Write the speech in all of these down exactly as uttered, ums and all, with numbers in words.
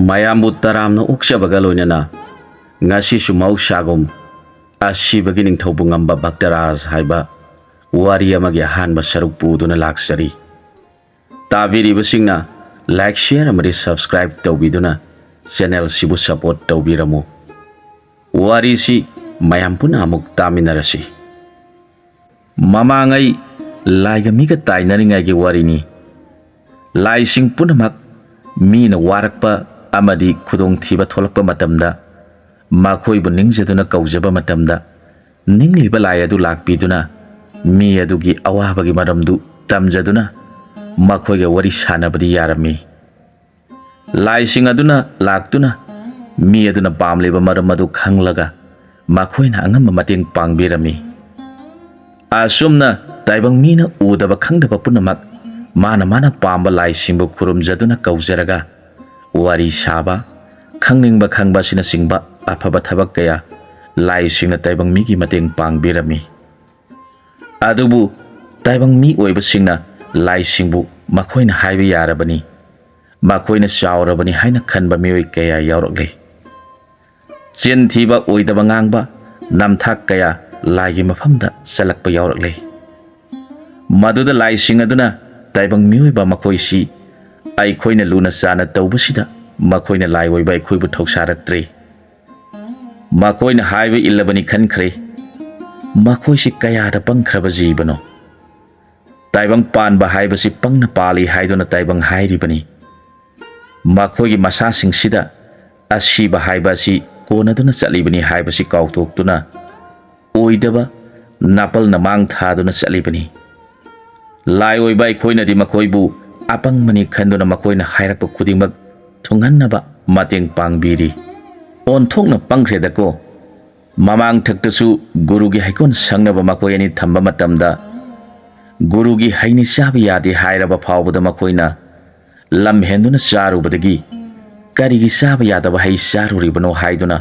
ꯃꯌꯥꯝꯕꯨ ꯇꯔꯥꯝꯅ ꯑꯣꯛꯆꯕꯒ ꯂꯣꯏꯅꯅ ꯉꯁꯤꯁꯨ ꯃꯍꯧꯁꯥꯒꯨꯝ ꯑꯁꯤꯕꯒꯤ ꯅꯤꯡꯊꯧꯕꯨ ꯉꯝꯕ ꯚꯛꯇꯔꯥꯖ ꯍꯥꯏꯕ ꯋꯥꯔꯤ ꯑꯃꯒꯤ ꯑꯍꯥꯟꯕ ꯁꯔꯨꯛ ꯄꯨꯗꯨꯅ ꯂꯥꯛꯆꯔꯤ꯫ ꯇꯥꯕꯤꯔꯤꯕꯁꯤꯡꯅ like, share ꯑꯃꯗꯤ subscribe ꯇꯧꯕꯤꯗꯨꯅ channel ꯁꯤꯕꯨ support ꯇꯧꯕꯤꯔꯝꯃꯨ꯫ ꯋꯥꯔꯤꯁꯤ ꯃꯌꯥꯝ ꯄꯨꯟꯅ ꯑꯃꯨꯛ ꯇꯥꯃꯤꯟꯅꯔꯁꯤ꯫ ꯃꯃꯥꯡꯉꯩ ꯂꯥꯏꯒ ꯃꯤꯒ ꯇꯥꯏꯅꯔꯤꯉꯩꯒꯤ ꯋꯥꯔꯤꯅꯤ꯫ ꯂꯥꯏꯁꯤꯡ ꯄꯨꯝꯅꯃꯛ ꯃꯤꯅ ꯋꯥꯔꯛꯄ ꯑꯃꯗꯤ ꯈꯨꯗꯣꯡꯊꯤꯕ ꯊꯣꯛꯂꯛꯄ ꯃꯇꯝꯗ ꯃꯈꯣꯏꯕꯨ ꯅꯤꯡꯖꯗꯨꯅ ꯀꯧꯖꯕ ꯃꯇꯝꯗ ꯅꯤꯡꯂꯤꯕ ꯂꯥꯏ ꯑꯗꯨ ꯂꯥꯛꯄꯤꯗꯨꯅ ꯃꯤ ꯑꯗꯨꯒꯤ ꯑꯋꯥꯕꯒꯤ ꯃꯔꯝꯗꯨ ꯇꯝꯖꯗꯨꯅ ꯃꯈꯣꯏꯒ ꯋꯥꯔꯤ ꯁꯥꯟꯅꯕꯗꯤ ꯌꯥꯔꯝꯃꯤ꯫ ꯂꯥꯏꯁꯤꯡ ꯑꯗꯨꯅ ꯂꯥꯛꯇꯨꯅ ꯃꯤ ꯑꯗꯨꯅ ꯄꯥꯝꯂꯤꯕ ꯃꯔꯝ ꯑꯗꯨ ꯈꯪꯂꯒ ꯃꯈꯣꯏꯅ ꯑꯉꯝꯕ ꯃꯇꯦꯡ ꯄꯥꯡꯕꯤꯔꯝꯃꯤ꯫ ꯑꯁꯨꯝꯅ ꯇꯥꯏꯕꯪ ꯃꯤꯅ ꯎꯗꯕ ꯈꯪꯗꯕ ꯄꯨꯝꯅꯃꯛ ꯃꯥꯅ ꯃꯥꯅ ꯄꯥꯝꯕ ꯂꯥꯏꯁꯤꯡꯕꯨ ꯈꯨꯔꯨꯝꯖꯗꯨꯅ ꯀꯧꯖꯔꯒ ꯋꯥꯔꯤ ꯁꯥꯕ, ꯈꯪꯅꯤꯡꯕ ꯈꯪꯕ ꯑꯁꯤꯅꯆꯤꯡꯕ ꯑꯐꯕ ꯊꯕꯛ ꯀꯌꯥ ꯂꯥꯏꯁꯤꯡꯅ ꯇꯥꯏꯕꯪ ꯃꯤꯒꯤ ꯃꯇꯦꯡ ꯄꯥꯡꯕꯤꯔꯝꯃꯤ꯫ ꯑꯗꯨꯕꯨ ꯇꯥꯏꯕꯪ ꯃꯤ ꯑꯣꯏꯕꯁꯤꯡꯅ ꯂꯥꯏꯁꯤꯡꯕꯨ ꯃꯈꯣꯏꯅ ꯍꯥꯏꯕ ꯌꯥꯔꯕꯅꯤ, ꯃꯈꯣꯏꯅ ꯆꯥꯎꯔꯕꯅꯤ ꯍꯥꯏꯅ ꯈꯟꯕ ꯃꯤꯑꯣꯏ ꯀꯌꯥ ꯌꯥꯎꯔꯛꯂꯤ꯫ ꯆꯤꯟ ꯊꯤꯕ, ꯑꯣꯏꯗꯕ ꯉꯥꯡꯕ, ꯅꯝꯊꯥꯛ ꯀꯌꯥ ꯂꯥꯏꯒꯤ ꯃꯐꯝꯗ ꯆꯠꯂꯛꯄ ꯌꯥꯎꯔꯛꯂꯤ꯫ ꯃꯗꯨꯗ ꯂꯥꯏꯁꯤꯡ ꯑꯗꯨꯅ ꯇꯥꯏꯕꯪ ꯃꯤꯑꯣꯏꯕ ꯃꯈꯣꯏꯁꯤ ꯑꯩꯈꯣꯏꯅ ꯂꯨꯅ ꯆꯥꯅ ꯇꯧꯕꯁꯤꯗ ꯃꯈꯣꯏꯅ ꯂꯥꯏ ꯑꯣꯏꯕ ꯑꯩꯈꯣꯏꯕꯨ ꯊꯧꯁꯥꯔꯛꯇ꯭ꯔꯦ꯫ ꯃꯈꯣꯏꯅ ꯍꯥꯏꯕ ꯏꯜꯂꯕꯅꯤ ꯈꯟꯈ꯭ꯔꯦ꯫ ꯃꯈꯣꯏꯁꯤ ꯀꯌꯥꯗ ꯄꯪꯈ꯭ꯔꯕ ꯖꯤꯕꯅꯣ! ꯇꯥꯏꯕꯪ ꯄꯥꯟꯕ ꯍꯥꯏꯕꯁꯤ ꯄꯪꯅ ꯄꯥꯜꯂꯤ ꯍꯥꯏꯗꯨꯅ ꯇꯥꯏꯕꯪ ꯍꯥꯏꯔꯤꯕꯅꯤ꯫ ꯃꯈꯣꯏꯒꯤ ꯃꯁꯥꯁꯤꯡꯁꯤꯗ ꯑꯁꯤꯕ ꯍꯥꯏꯕ ꯑꯁꯤ ꯀꯣꯟꯅꯗꯨꯅ ꯆꯠꯂꯤꯕꯅꯤ ꯍꯥꯏꯕꯁꯤ ꯀꯥꯎꯊꯣꯛꯇꯨꯅ ꯑꯣꯏꯗꯕ ꯅꯥꯄꯜꯅ ꯃꯥꯡ ꯊꯥꯗꯨꯅ ꯆꯠꯂꯤꯕꯅꯤ꯫ ꯂꯥꯏ ꯑꯣꯏꯕ ꯑꯩꯈꯣꯏꯅꯗꯤ ꯃꯈꯣꯏꯕꯨ ꯑꯄꯪꯕꯅꯤ ꯈꯟꯗꯨꯅ ꯃꯈꯣꯏꯅ ꯍꯥꯏꯔꯛꯄ ꯈꯨꯗꯤꯡꯃꯛ ꯊꯨꯡꯍꯟꯅꯕ ꯃꯇꯦꯡ ꯄꯥꯡꯕꯤꯔꯤ꯫ ꯑꯣꯟꯊꯣꯛꯅ ꯄꯪꯈ꯭ꯔꯦꯗꯀꯣ! ꯃꯃꯥꯡ ꯊꯛꯇꯁꯨ ꯒꯨꯔꯨꯒꯤ ꯍꯩꯀꯣꯜ ꯁꯪꯅꯕ ꯃꯈꯣꯏ ꯑꯅꯤ ꯊꯝꯕ ꯃꯇꯝꯗ ꯒꯨꯔꯨꯒꯤ ꯍꯩꯅꯤ ꯆꯥꯕ ꯌꯥꯗꯦ ꯍꯥꯏꯔꯕ ꯐꯥꯎꯕꯗ ꯃꯈꯣꯏꯅ ꯂꯝ ꯍꯦꯟꯗꯨꯅ ꯆꯥꯔꯨꯕꯗꯒꯤ ꯀꯔꯤꯒꯤ ꯆꯥꯕ ꯌꯥꯗꯕ ꯍꯩ ꯆꯥꯔꯨꯔꯤꯕꯅꯣ ꯍꯥꯏꯗꯨꯅ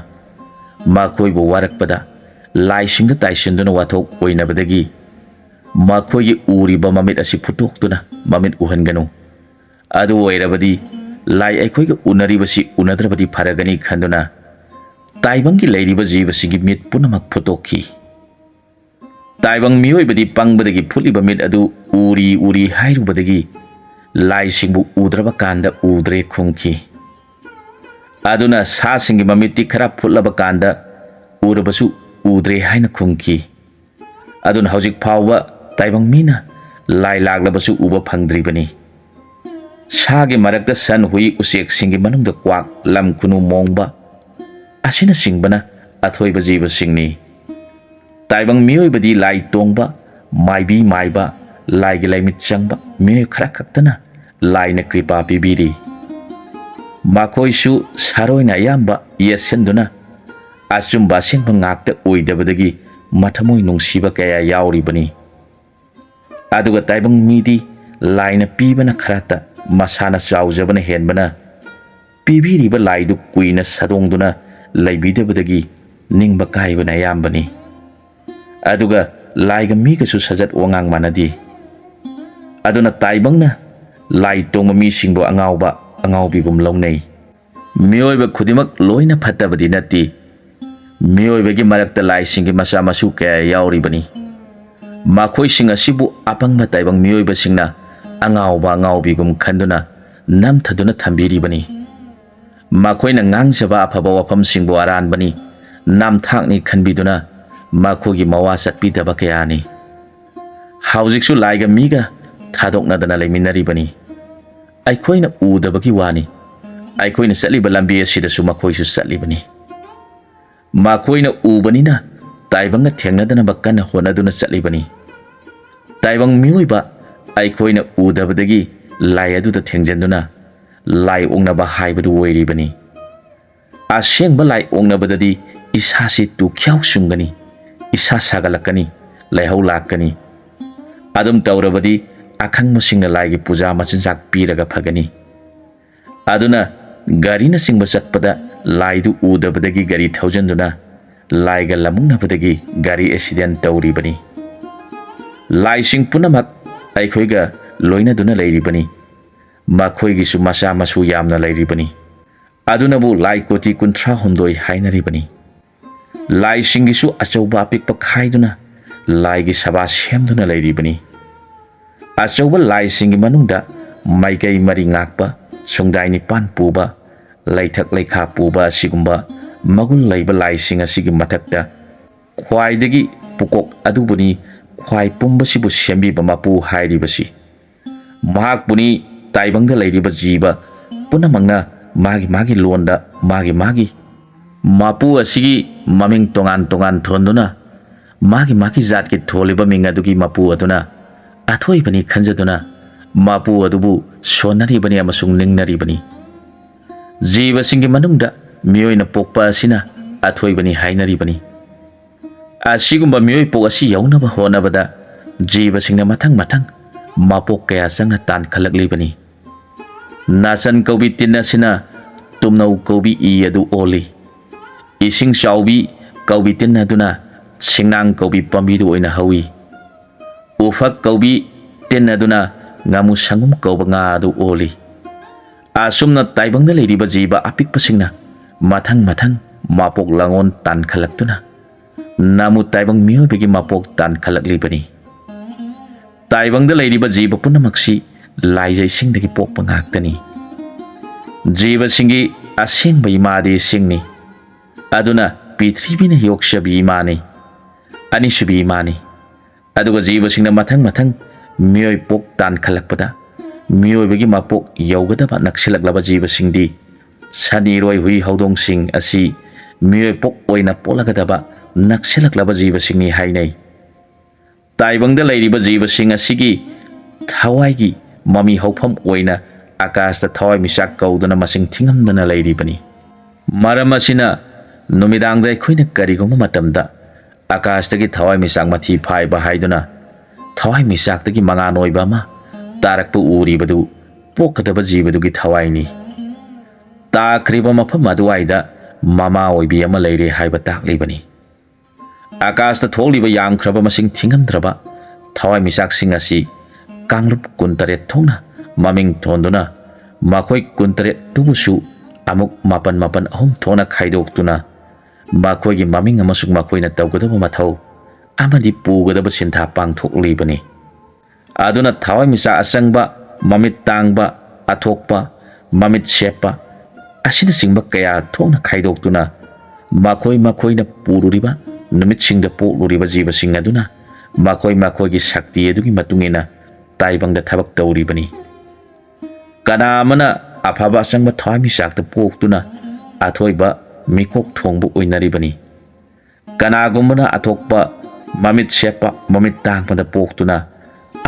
ꯃꯈꯣꯏꯕꯨ ꯋꯥꯔꯛꯄꯗ ꯂꯥꯏꯁꯤꯡꯗ ꯇꯥꯏꯁꯤꯟꯗꯨꯅ ꯋꯥꯊꯣꯛ ꯑꯣꯏꯅꯕꯗꯒꯤ ꯃꯈꯣꯏꯒꯤ ꯎꯔꯤꯕ ꯃꯃꯤꯠ ꯑꯁꯤ ꯐꯨꯠꯇꯣꯛꯇꯨꯅ ꯃꯃꯤꯠ ꯎꯍꯟꯒꯅꯨ꯫ ꯑꯗꯨ ꯑꯣꯏꯔꯕꯗꯤ ꯂꯥꯏ ꯑꯩꯈꯣꯏꯒ ꯎꯅꯔꯤꯕꯁꯤ ꯎꯅꯗ꯭ꯔꯕꯗꯤ ꯐꯔꯒꯅꯤ ꯈꯟꯗꯨꯅ ꯇꯥꯏꯕꯪꯒꯤ ꯂꯩꯔꯤꯕ ꯖꯤꯕꯁꯤꯒꯤ ꯃꯤꯠ ꯄꯨꯝꯅꯃꯛ ꯐꯨꯠꯇꯣꯛꯈꯤ꯫ ꯇꯥꯏꯕꯪ ꯃꯤꯑꯣꯏꯕꯗꯤ ꯄꯪꯕꯗꯒꯤ ꯐꯨꯠꯂꯤꯕ ꯃꯤꯠ ꯑꯗꯨ ꯎꯔꯤ ꯎꯔꯤ ꯍꯥꯏꯔꯨꯕꯗꯒꯤ ꯂꯥꯏꯁꯤꯡꯕꯨ ꯎꯗ꯭ꯔꯕ ꯀꯥꯟꯗ ꯎꯗ꯭ꯔꯦ ꯈꯨꯝꯈꯤ꯫ ꯑꯗꯨꯅ ꯁꯥꯁꯤꯡꯒꯤ ꯃꯃꯤꯠꯇꯤ ꯈꯔ ꯐꯨꯠꯂꯕ ꯀꯥꯟꯗ ꯎꯔꯕꯁꯨ ꯎꯗ꯭ꯔꯦ ꯍꯥꯏꯅ ꯈꯨꯝꯈꯤ꯫ ꯑꯗꯨꯅ ꯍꯧꯖꯤꯛ ꯐꯥꯎꯕ ꯇꯥꯏꯕꯪ ꯃꯤꯅ ꯂꯥꯏ ꯂꯥꯛꯂꯕꯁꯨ ꯎꯕ ꯐꯪꯗ꯭ꯔꯤꯕꯅꯤ꯫ ꯁꯥꯒꯤ ꯃꯔꯛꯇ ꯁꯟ, ꯍꯨꯏ, ꯎꯆꯦꯛꯁꯤꯡꯒꯤ ꯃꯅꯨꯡꯗ ꯀ꯭ꯋꯥꯛ, ꯂꯝ ꯈꯨꯅꯨ ꯃꯣꯡꯕ ꯑꯁꯤꯅꯆꯤꯡꯕꯅ ꯑꯊꯣꯏꯕ ꯖꯤꯕꯁꯤꯡꯅꯤ꯫ ꯇꯥꯏꯕꯪ ꯃꯤꯑꯣꯏꯕꯗꯤ ꯂꯥꯏ ꯇꯣꯡꯕ, ꯃꯥꯏꯕꯤ ꯃꯥꯏꯕ, ꯂꯥꯏꯒꯤ ꯂꯥꯏꯃꯤꯠ ꯆꯪꯕ ꯃꯤꯑꯣꯏ ꯈꯔ ꯈꯛꯇꯅ ꯂꯥꯏꯅ ꯀ꯭ꯔꯤꯄꯥ ꯄꯤꯕꯤꯔꯤ꯫ ꯃꯈꯣꯏꯁꯨ ꯁꯥꯔꯣꯏꯅ ꯑꯌꯥꯝꯕ ꯌꯦꯠꯁꯤꯟꯗꯨꯅ ꯑꯆꯨꯝꯕ ꯑꯁꯦꯡꯕ ꯉꯥꯛꯇ ꯑꯣꯏꯗꯕꯗꯒꯤ ꯃꯊꯃꯣꯏ ꯅꯨꯡꯁꯤꯕ ꯀꯌꯥ ꯌꯥꯎꯔꯤꯕꯅꯤ꯫ ꯑꯗꯨꯒ ꯇꯥꯏꯕꯪ ꯃꯤꯗꯤ ꯂꯥꯏꯅ ꯄꯤꯕꯅ ꯈꯔꯇ, ꯃꯁꯥꯅ ꯆꯥꯎꯖꯕꯅ ꯍꯦꯟꯕꯅ ꯄꯤꯕꯤꯔꯤꯕ ꯂꯥꯏꯗꯨ ꯀꯨꯏꯅ ꯁꯥꯗꯣꯡꯗꯨꯅ ꯂꯩꯕꯤꯗꯕꯗꯒꯤ ꯅꯤꯡꯕ ꯀꯥꯏꯕꯅ ꯑꯌꯥꯝꯕꯅꯤ꯫ ꯑꯗꯨꯒ ꯂꯥꯏꯒ ꯃꯤꯒꯁꯨ ꯁꯥꯖꯠ ꯋꯥꯉꯥꯡ ꯃꯥꯟꯅꯗꯦ꯫ ꯑꯗꯨꯅ ꯇꯥꯏꯕꯪꯅ ꯂꯥꯏ ꯇꯣꯡꯕ ꯃꯤꯁꯤꯡꯕꯨ ꯑꯉꯥꯎꯕ, ꯑꯉꯥꯎꯕꯤꯒꯨꯝ ꯂꯧꯅꯩ꯫ ꯃꯤꯑꯣꯏꯕ ꯈꯨꯗꯤꯡꯃꯛ ꯂꯣꯏꯅ ꯐꯠꯇꯕꯗꯤ ꯅꯠꯇꯦ꯫ ꯃꯤꯑꯣꯏꯕꯒꯤ ꯃꯔꯛꯇ ꯂꯥꯏꯁꯤꯡꯒꯤ ꯃꯆꯥ ꯃꯁꯨ ꯀꯌꯥ ꯌꯥꯎꯔꯤꯕꯅꯤ꯫ ꯃꯈꯣꯏꯁꯤꯡ ꯑꯁꯤꯕꯨ ꯑꯄꯪꯕ ꯇꯥꯏꯕꯪ ꯃꯤꯑꯣꯏꯕꯁꯤꯡꯅ ꯑꯉꯥꯎꯕ ꯑꯉꯥꯎꯕꯤꯒꯨꯝ ꯈꯟꯗꯨꯅ ꯅꯝꯊꯗꯨꯅ ꯊꯝꯕꯤꯔꯤꯕꯅꯤ꯫ ꯃꯈꯣꯏꯅ ꯉꯥꯡꯖꯕ ꯑꯐꯕ ꯋꯥꯐꯝꯁꯤꯡꯕꯨ ꯑꯔꯥꯟꯕꯅꯤ, ꯅꯝꯊꯥꯛꯅꯤ ꯈꯟꯕꯤꯗꯨꯅ ꯃꯈꯣꯏꯒꯤ ꯃꯋꯥ ꯆꯠꯄꯤꯗꯕ ꯀꯌꯥꯅꯤ꯫ ꯍꯧꯖꯤꯛꯁꯨ ꯂꯥꯏꯒ ꯃꯤꯒ ꯊꯥꯗꯣꯛꯅꯗꯅ ꯂꯩꯃꯤꯟꯅꯔꯤꯕꯅꯤ꯫ ꯑꯩꯈꯣꯏꯅ ꯎꯗꯕꯒꯤ ꯋꯥꯅꯤ꯫ ꯑꯩꯈꯣꯏꯅ ꯆꯠꯂꯤꯕ ꯂꯝꯕꯤ ꯑꯁꯤꯗꯁꯨ ꯃꯈꯣꯏꯁꯨ ꯆꯠꯂꯤꯕꯅꯤ꯫ ꯃꯈꯣꯏꯅ ꯎꯕꯅꯤꯅ ꯇꯥꯏꯕꯪꯒ ꯊꯦꯡꯅꯗꯅꯕ ꯀꯟꯅ ꯍꯣꯠꯅꯗꯨꯅ ꯆꯠꯂꯤꯕꯅꯤ꯫ ꯇꯥꯏꯕꯪ ꯃꯤꯑꯣꯏꯕ ꯑꯩꯈꯣꯏꯅ ꯎꯗꯕꯗꯒꯤ ꯂꯥꯏ ꯑꯗꯨꯗ ꯊꯦꯡꯖꯤꯟꯗꯨꯅ ꯂꯥꯏ ꯑꯣꯛꯅꯕ ꯍꯥꯏꯕꯗꯨ ꯑꯣꯏꯔꯤꯕꯅꯤ꯫ ꯑꯁꯦꯡꯕ ꯂꯥꯏ ꯑꯣꯛꯅꯕꯗꯗꯤ ꯏꯁꯥꯁꯤ ꯇꯨꯈ꯭ꯌꯥꯎ ꯆꯨꯡꯒꯅꯤ, ꯏꯁꯥ ꯁꯥꯒꯠꯂꯛꯀꯅꯤ, ꯂꯥꯏꯍꯧ ꯂꯥꯛꯀꯅꯤ꯫ ꯑꯗꯨꯝ ꯇꯧꯔꯕꯗꯤ ꯑꯈꯪꯕꯁꯤꯡꯅ ꯂꯥꯏꯒꯤ ꯄꯨꯖꯥ ꯃꯆꯤꯟꯖꯥꯛ ꯄꯤꯔꯒ ꯐꯒꯅꯤ꯫ ꯑꯗꯨꯅ ꯒꯥꯔꯤꯅꯆꯤꯡꯕ ꯆꯠꯄꯗ ꯂꯥꯏꯗꯨ ꯎꯗꯕꯗꯒꯤ ꯒꯥꯔꯤ ꯊꯧꯖꯤꯟꯗꯨꯅ ꯂꯥꯏꯒ ꯂꯃꯨꯛꯅꯕꯗꯒꯤ ꯒꯥꯔꯤ ꯑꯦꯛꯁꯤꯗꯦꯟ ꯇꯧꯔꯤꯕꯅꯤ꯫ ꯂꯥꯏꯁꯤꯡ ꯄꯨꯝꯅꯃꯛ ꯑꯩꯈꯣꯏꯒ ꯂꯣꯏꯅꯗꯨꯅ ꯂꯩꯔꯤꯕꯅꯤ꯫ ꯃꯈꯣꯏꯒꯤꯁꯨ ꯃꯆꯥ ꯃꯁꯨ ꯌꯥꯝꯅ ꯂꯩꯔꯤꯕꯅꯤ꯫ ꯑꯗꯨꯅꯕꯨ ꯂꯥꯏ ꯀꯣꯇꯤ ꯀꯨꯟꯊ꯭ꯔꯥ ꯍꯨꯝꯗꯣꯏ ꯍꯥꯏꯅꯔꯤꯕꯅꯤ꯫ ꯂꯥꯏꯁꯤꯡꯒꯤꯁꯨ ꯑꯆꯧꯕ ꯑꯄꯤꯛꯄ ꯈꯥꯏꯗꯨꯅ ꯂꯥꯏꯒꯤ ꯁꯚꯥ ꯁꯦꯝꯗꯨꯅ ꯂꯩꯔꯤꯕꯅꯤ꯫ ꯑꯆꯧꯕ ꯂꯥꯏꯁꯤꯡꯒꯤ ꯃꯅꯨꯡꯗ ꯃꯥꯏꯀꯩ ꯃꯔꯤ ꯉꯥꯛꯄ, ꯁꯨꯡꯗꯥꯏ ꯅꯤꯄꯥꯟ ꯄꯨꯕ, ꯂꯩꯊꯛ ꯂꯩꯈꯥ ꯄꯨꯕ ꯑꯁꯤꯒꯨꯝꯕ ꯃꯒꯨꯟ ꯂꯩꯕ ꯂꯥꯏꯁꯤꯡ ꯑꯁꯤꯒꯤ ꯃꯊꯛꯇ ꯈ꯭ꯋꯥꯏꯗꯒꯤ ꯄꯨꯀꯣꯛ ꯑꯗꯨꯕꯨꯅꯤ ꯈ꯭ꯋꯥꯏ ꯄꯨꯝꯕꯁꯤꯕꯨ ꯁꯦꯝꯕꯤꯕ ꯃꯄꯨ ꯍꯥꯏꯔꯤꯕꯁꯤ꯫ ꯃꯍꯥꯛꯄꯨꯅꯤ ꯇꯥꯏꯕꯪꯗ ꯂꯩꯔꯤꯕ ꯖꯤꯕ ꯄꯨꯝꯅꯃꯛꯅ ꯃꯥꯒꯤ ꯃꯥꯒꯤ ꯂꯣꯟꯗ ꯃꯥꯒꯤ ꯃꯥꯒꯤ ꯃꯄꯨ ꯑꯁꯤꯒꯤ ꯃꯃꯤꯡ ꯇꯣꯉꯥꯟ ꯇꯣꯉꯥꯟ ꯊꯣꯟꯗꯨꯅ, ꯃꯥꯒꯤ ꯃꯥꯒꯤ ꯖꯥꯠꯀꯤ ꯊꯣꯜꯂꯤꯕ ꯃꯤꯡ ꯑꯗꯨꯒꯤ ꯃꯄꯨ ꯑꯗꯨꯅ ꯑꯊꯣꯏꯕꯅꯤ ꯈꯟꯖꯗꯨꯅ ꯃꯄꯨ ꯑꯗꯨꯕꯨ ꯁꯣꯟꯅꯔꯤꯕꯅꯤ ꯑꯃꯁꯨꯡ ꯅꯤꯡꯅꯔꯤꯕꯅꯤ꯫ ꯖꯤꯕꯁꯤꯡꯒꯤ ꯃꯅꯨꯡꯗ ꯃꯤꯑꯣꯏꯅ ꯄꯣꯛꯄ ꯑꯁꯤꯅ ꯑꯊꯣꯏꯕꯅꯤ ꯍꯥꯏꯅꯔꯤꯕꯅꯤ꯫ ꯑꯁꯤꯒꯨꯝꯕ ꯃꯤꯑꯣꯏ ꯄꯣꯛ ꯑꯁꯤ ꯌꯧꯅꯕ ꯍꯣꯠꯅꯕꯗ ꯖꯤꯕꯁꯤꯡꯅ ꯃꯊꯪ ꯃꯊꯪ ꯃꯄꯣꯛ ꯀꯌꯥ ꯆꯪꯅ ꯇꯥꯟꯈꯠꯂꯛꯂꯤꯕꯅꯤ꯫ ꯅꯥꯆꯟ ꯀꯧꯕꯤ ꯇꯤꯟ ꯑꯁꯤꯅ ꯇꯨꯝꯅꯧ ꯀꯧꯕꯤ ꯏ ꯑꯗꯨ ꯑꯣꯜꯂꯤ꯫ ꯏꯁꯤꯡ ꯆꯥꯎꯕꯤ ꯀꯧꯕꯤ ꯇꯤꯟ ꯑꯗꯨꯅ ꯁꯤꯡꯅꯥꯡ ꯀꯧꯕꯤ ꯄꯥꯝꯕꯤꯗꯨ ꯑꯣꯏꯅ ꯍꯧꯏ꯫ ꯎꯐꯛ ꯀꯧꯕꯤ ꯇꯤꯟ ꯑꯗꯨꯅ ꯉꯥꯃꯨ ꯁꯪꯒꯨꯝ ꯀꯧꯕ ꯉꯥ ꯑꯗꯨ ꯑꯣꯜꯂꯤ꯫ ꯑꯁꯨꯝꯅ ꯇꯥꯏꯕꯪꯗ ꯂꯩꯔꯤꯕ ꯖꯤꯕ ꯑꯄꯤꯛꯄꯁꯤꯡꯅ ꯃꯊꯪ ꯃꯊꯪ ꯃꯄꯣꯛ ꯂꯥꯡꯑꯣꯟ ꯇꯥꯟꯈꯠꯂꯛꯇꯨꯅ ꯅꯥꯃꯨ ꯇꯥꯏꯕꯪ ꯃꯤꯑꯣꯏꯕꯒꯤ ꯃꯄꯣꯛ ꯇꯥꯟꯈꯠꯂꯛꯂꯤꯕꯅꯤ꯫ ꯇꯥꯏꯕꯪꯗ ꯂꯩꯔꯤꯕ ꯖꯤꯕ ꯄꯨꯝꯅꯃꯛꯁꯤ ꯂꯥꯏꯖꯩꯁꯤꯡꯗꯒꯤ ꯄꯣꯛꯄ ꯉꯥꯛꯇꯅꯤ꯫ ꯖꯤꯕꯁꯤꯡꯒꯤ ꯑꯁꯦꯡꯕ ꯏꯃꯥꯗꯤ ꯏꯁꯤꯡꯅꯤ꯫ ꯑꯗꯨꯅ ꯄ꯭ꯔꯤꯊꯤꯕꯤꯅ ꯌꯣꯛꯆꯕꯤ ꯏꯃꯥꯅꯤ, ꯑꯅꯤꯁꯨꯕꯤ ꯏꯃꯥꯅꯤ꯫ ꯑꯗꯨꯒ ꯖꯤꯕꯁꯤꯡꯅ ꯃꯊꯪ ꯃꯊꯪ ꯃꯤꯑꯣꯏ ꯄꯣꯛ ꯇꯥꯟꯈꯠꯂꯛꯄꯗ ꯃꯤꯑꯣꯏꯕꯒꯤ ꯃꯄꯣꯛ ꯌꯧꯒꯗꯕ ꯅꯛꯁꯤꯜꯂꯛꯂꯕ ꯖꯤꯕꯁꯤꯡꯗꯤ ꯁꯟ, ꯏꯔꯣꯏ, ꯍꯨꯏ, ꯍꯧꯗꯣꯡꯁꯤꯡ ꯑꯁꯤ ꯃꯤꯑꯣꯏ ꯄꯣꯛ ꯑꯣꯏꯅ ꯄꯣꯛꯂꯒꯗꯕ ꯅꯛꯁꯤꯜꯂꯛꯂꯕ ꯖꯤꯕꯁꯤꯡꯅꯤ ꯍꯥꯏꯅꯩ꯫ ꯇꯥꯏꯕꯪꯗ ꯂꯩꯔꯤꯕ ꯖꯤꯕꯁꯤꯡ ꯑꯁꯤꯒꯤ ꯊꯋꯥꯏꯒꯤ ꯃꯃꯤ ꯍꯧꯐꯝ ꯑꯣꯏꯅ ꯑꯀꯥꯁꯇ ꯊꯋꯥꯏꯃꯤꯆꯥꯛ ꯀꯧꯗꯨꯅ ꯃꯁꯤꯡ ꯊꯤꯉꯝꯗꯅ ꯂꯩꯔꯤꯕꯅꯤ꯫ ꯃꯔꯝ ꯑꯁꯤꯅ ꯅꯨꯃꯤꯗꯥꯡꯗ ꯑꯩꯈꯣꯏꯅ ꯀꯔꯤꯒꯨꯝꯕ ꯃꯇꯝꯗ ꯑꯀꯥꯁꯇꯒꯤ ꯊꯋꯥꯏꯃꯤꯆꯥꯛ ꯃꯊꯤ ꯐꯥꯏꯕ ꯍꯥꯏꯗꯨꯅ ꯊꯋꯥꯏꯃꯤꯆꯥꯛꯇꯒꯤ ꯃꯉꯥꯜ ꯑꯣꯏꯕ ꯑꯃ ꯇꯥꯔꯛꯄ ꯎꯔꯤꯕꯗꯨ ꯄꯣꯛꯀꯗꯕ ꯖꯤꯕꯗꯨꯒꯤ ꯊꯋꯥꯏꯅꯤ꯫ ꯇꯥꯈ꯭ꯔꯤꯕ ꯃꯐꯝ ꯑꯗꯨꯋꯥꯏꯗ ꯃꯃꯥ ꯑꯣꯏꯕꯤ ꯑꯃ ꯂꯩꯔꯦ ꯍꯥꯏꯕ ꯇꯥꯛꯂꯤꯕꯅꯤ꯫ ꯑꯀꯥꯁꯇ ꯊꯣꯛꯂꯤꯕ ꯌꯥꯝꯈ꯭ꯔꯕ ꯃꯁꯤꯡ ꯊꯤꯉꯝꯗ꯭ꯔꯕ ꯊꯋꯥꯏꯃꯤꯆꯥꯛꯁꯤꯡ ꯑꯁꯤ ꯀꯥꯡꯂꯨꯞ ꯀꯨꯟꯇꯔꯦꯠ ꯊꯣꯛꯅ ꯃꯃꯤꯡ ꯊꯣꯟꯗꯨꯅ ꯃꯈꯣꯏ ꯀꯨꯟꯇꯔꯦꯠꯇꯨꯕꯨꯁꯨ ꯑꯃꯨꯛ ꯃꯥꯄꯟ ꯃꯥꯄꯟ ꯑꯍꯨꯝ ꯊꯣꯛꯅ ꯈꯥꯏꯗꯣꯛꯇꯨꯅ ꯃꯈꯣꯏꯒꯤ ꯃꯃꯤꯡ ꯑꯃꯁꯨꯡ ꯃꯈꯣꯏꯅ ꯇꯧꯒꯗꯕ ꯃꯊꯧ ꯑꯃꯗꯤ ꯄꯨꯒꯗꯕ ꯁꯤꯟꯊꯥ ꯄꯥꯡꯊꯣꯛꯂꯤꯕꯅꯤ꯫ ꯑꯗꯨꯅ ꯊꯋꯥꯏꯃꯤꯆꯥꯛ ꯑꯆꯪꯕ, ꯃꯃꯤꯠ ꯇꯥꯡꯕ, ꯑꯊꯣꯛꯄ, ꯃꯃꯤꯠ ꯁꯦꯞꯄ ꯑꯁꯤꯅꯆꯤꯡꯕ ꯀꯌꯥ ꯊꯣꯛꯅ ꯈꯥꯏꯗꯣꯛꯇꯨꯅ ꯃꯈꯣꯏ ꯃꯈꯣꯏꯅ ꯄꯨꯔꯨꯔꯤꯕ ꯅꯨꯃꯤꯠꯁꯤꯡꯗ ꯄꯣꯛꯂꯨꯔꯤꯕ ꯖꯤꯕꯁꯤꯡ ꯑꯗꯨꯅ ꯃꯈꯣꯏ ꯃꯈꯣꯏꯒꯤ ꯁꯛꯇꯤ ꯑꯗꯨꯒꯤ ꯃꯇꯨꯡ ꯏꯟꯅ ꯇꯥꯏꯕꯪꯗ ꯊꯕꯛ ꯇꯧꯔꯤꯕꯅꯤ꯫ ꯀꯅꯥ ꯑꯃꯅ ꯑꯐꯕ ꯑꯆꯪꯕ ꯊꯋꯥꯏꯃꯤꯆꯥꯛꯇ ꯄꯣꯛꯇꯨꯅ ꯑꯊꯣꯏꯕ ꯃꯤꯀꯣꯛ ꯊꯣꯡꯕ ꯑꯣꯏꯅꯔꯤꯕꯅꯤ꯫ ꯀꯅꯥꯒꯨꯝꯕꯅ ꯑꯊꯣꯛꯄ ꯃꯃꯤꯠ ꯁꯦꯞꯄ, ꯃꯃꯤꯠ ꯇꯥꯡꯕꯗ ꯄꯣꯛꯇꯨꯅ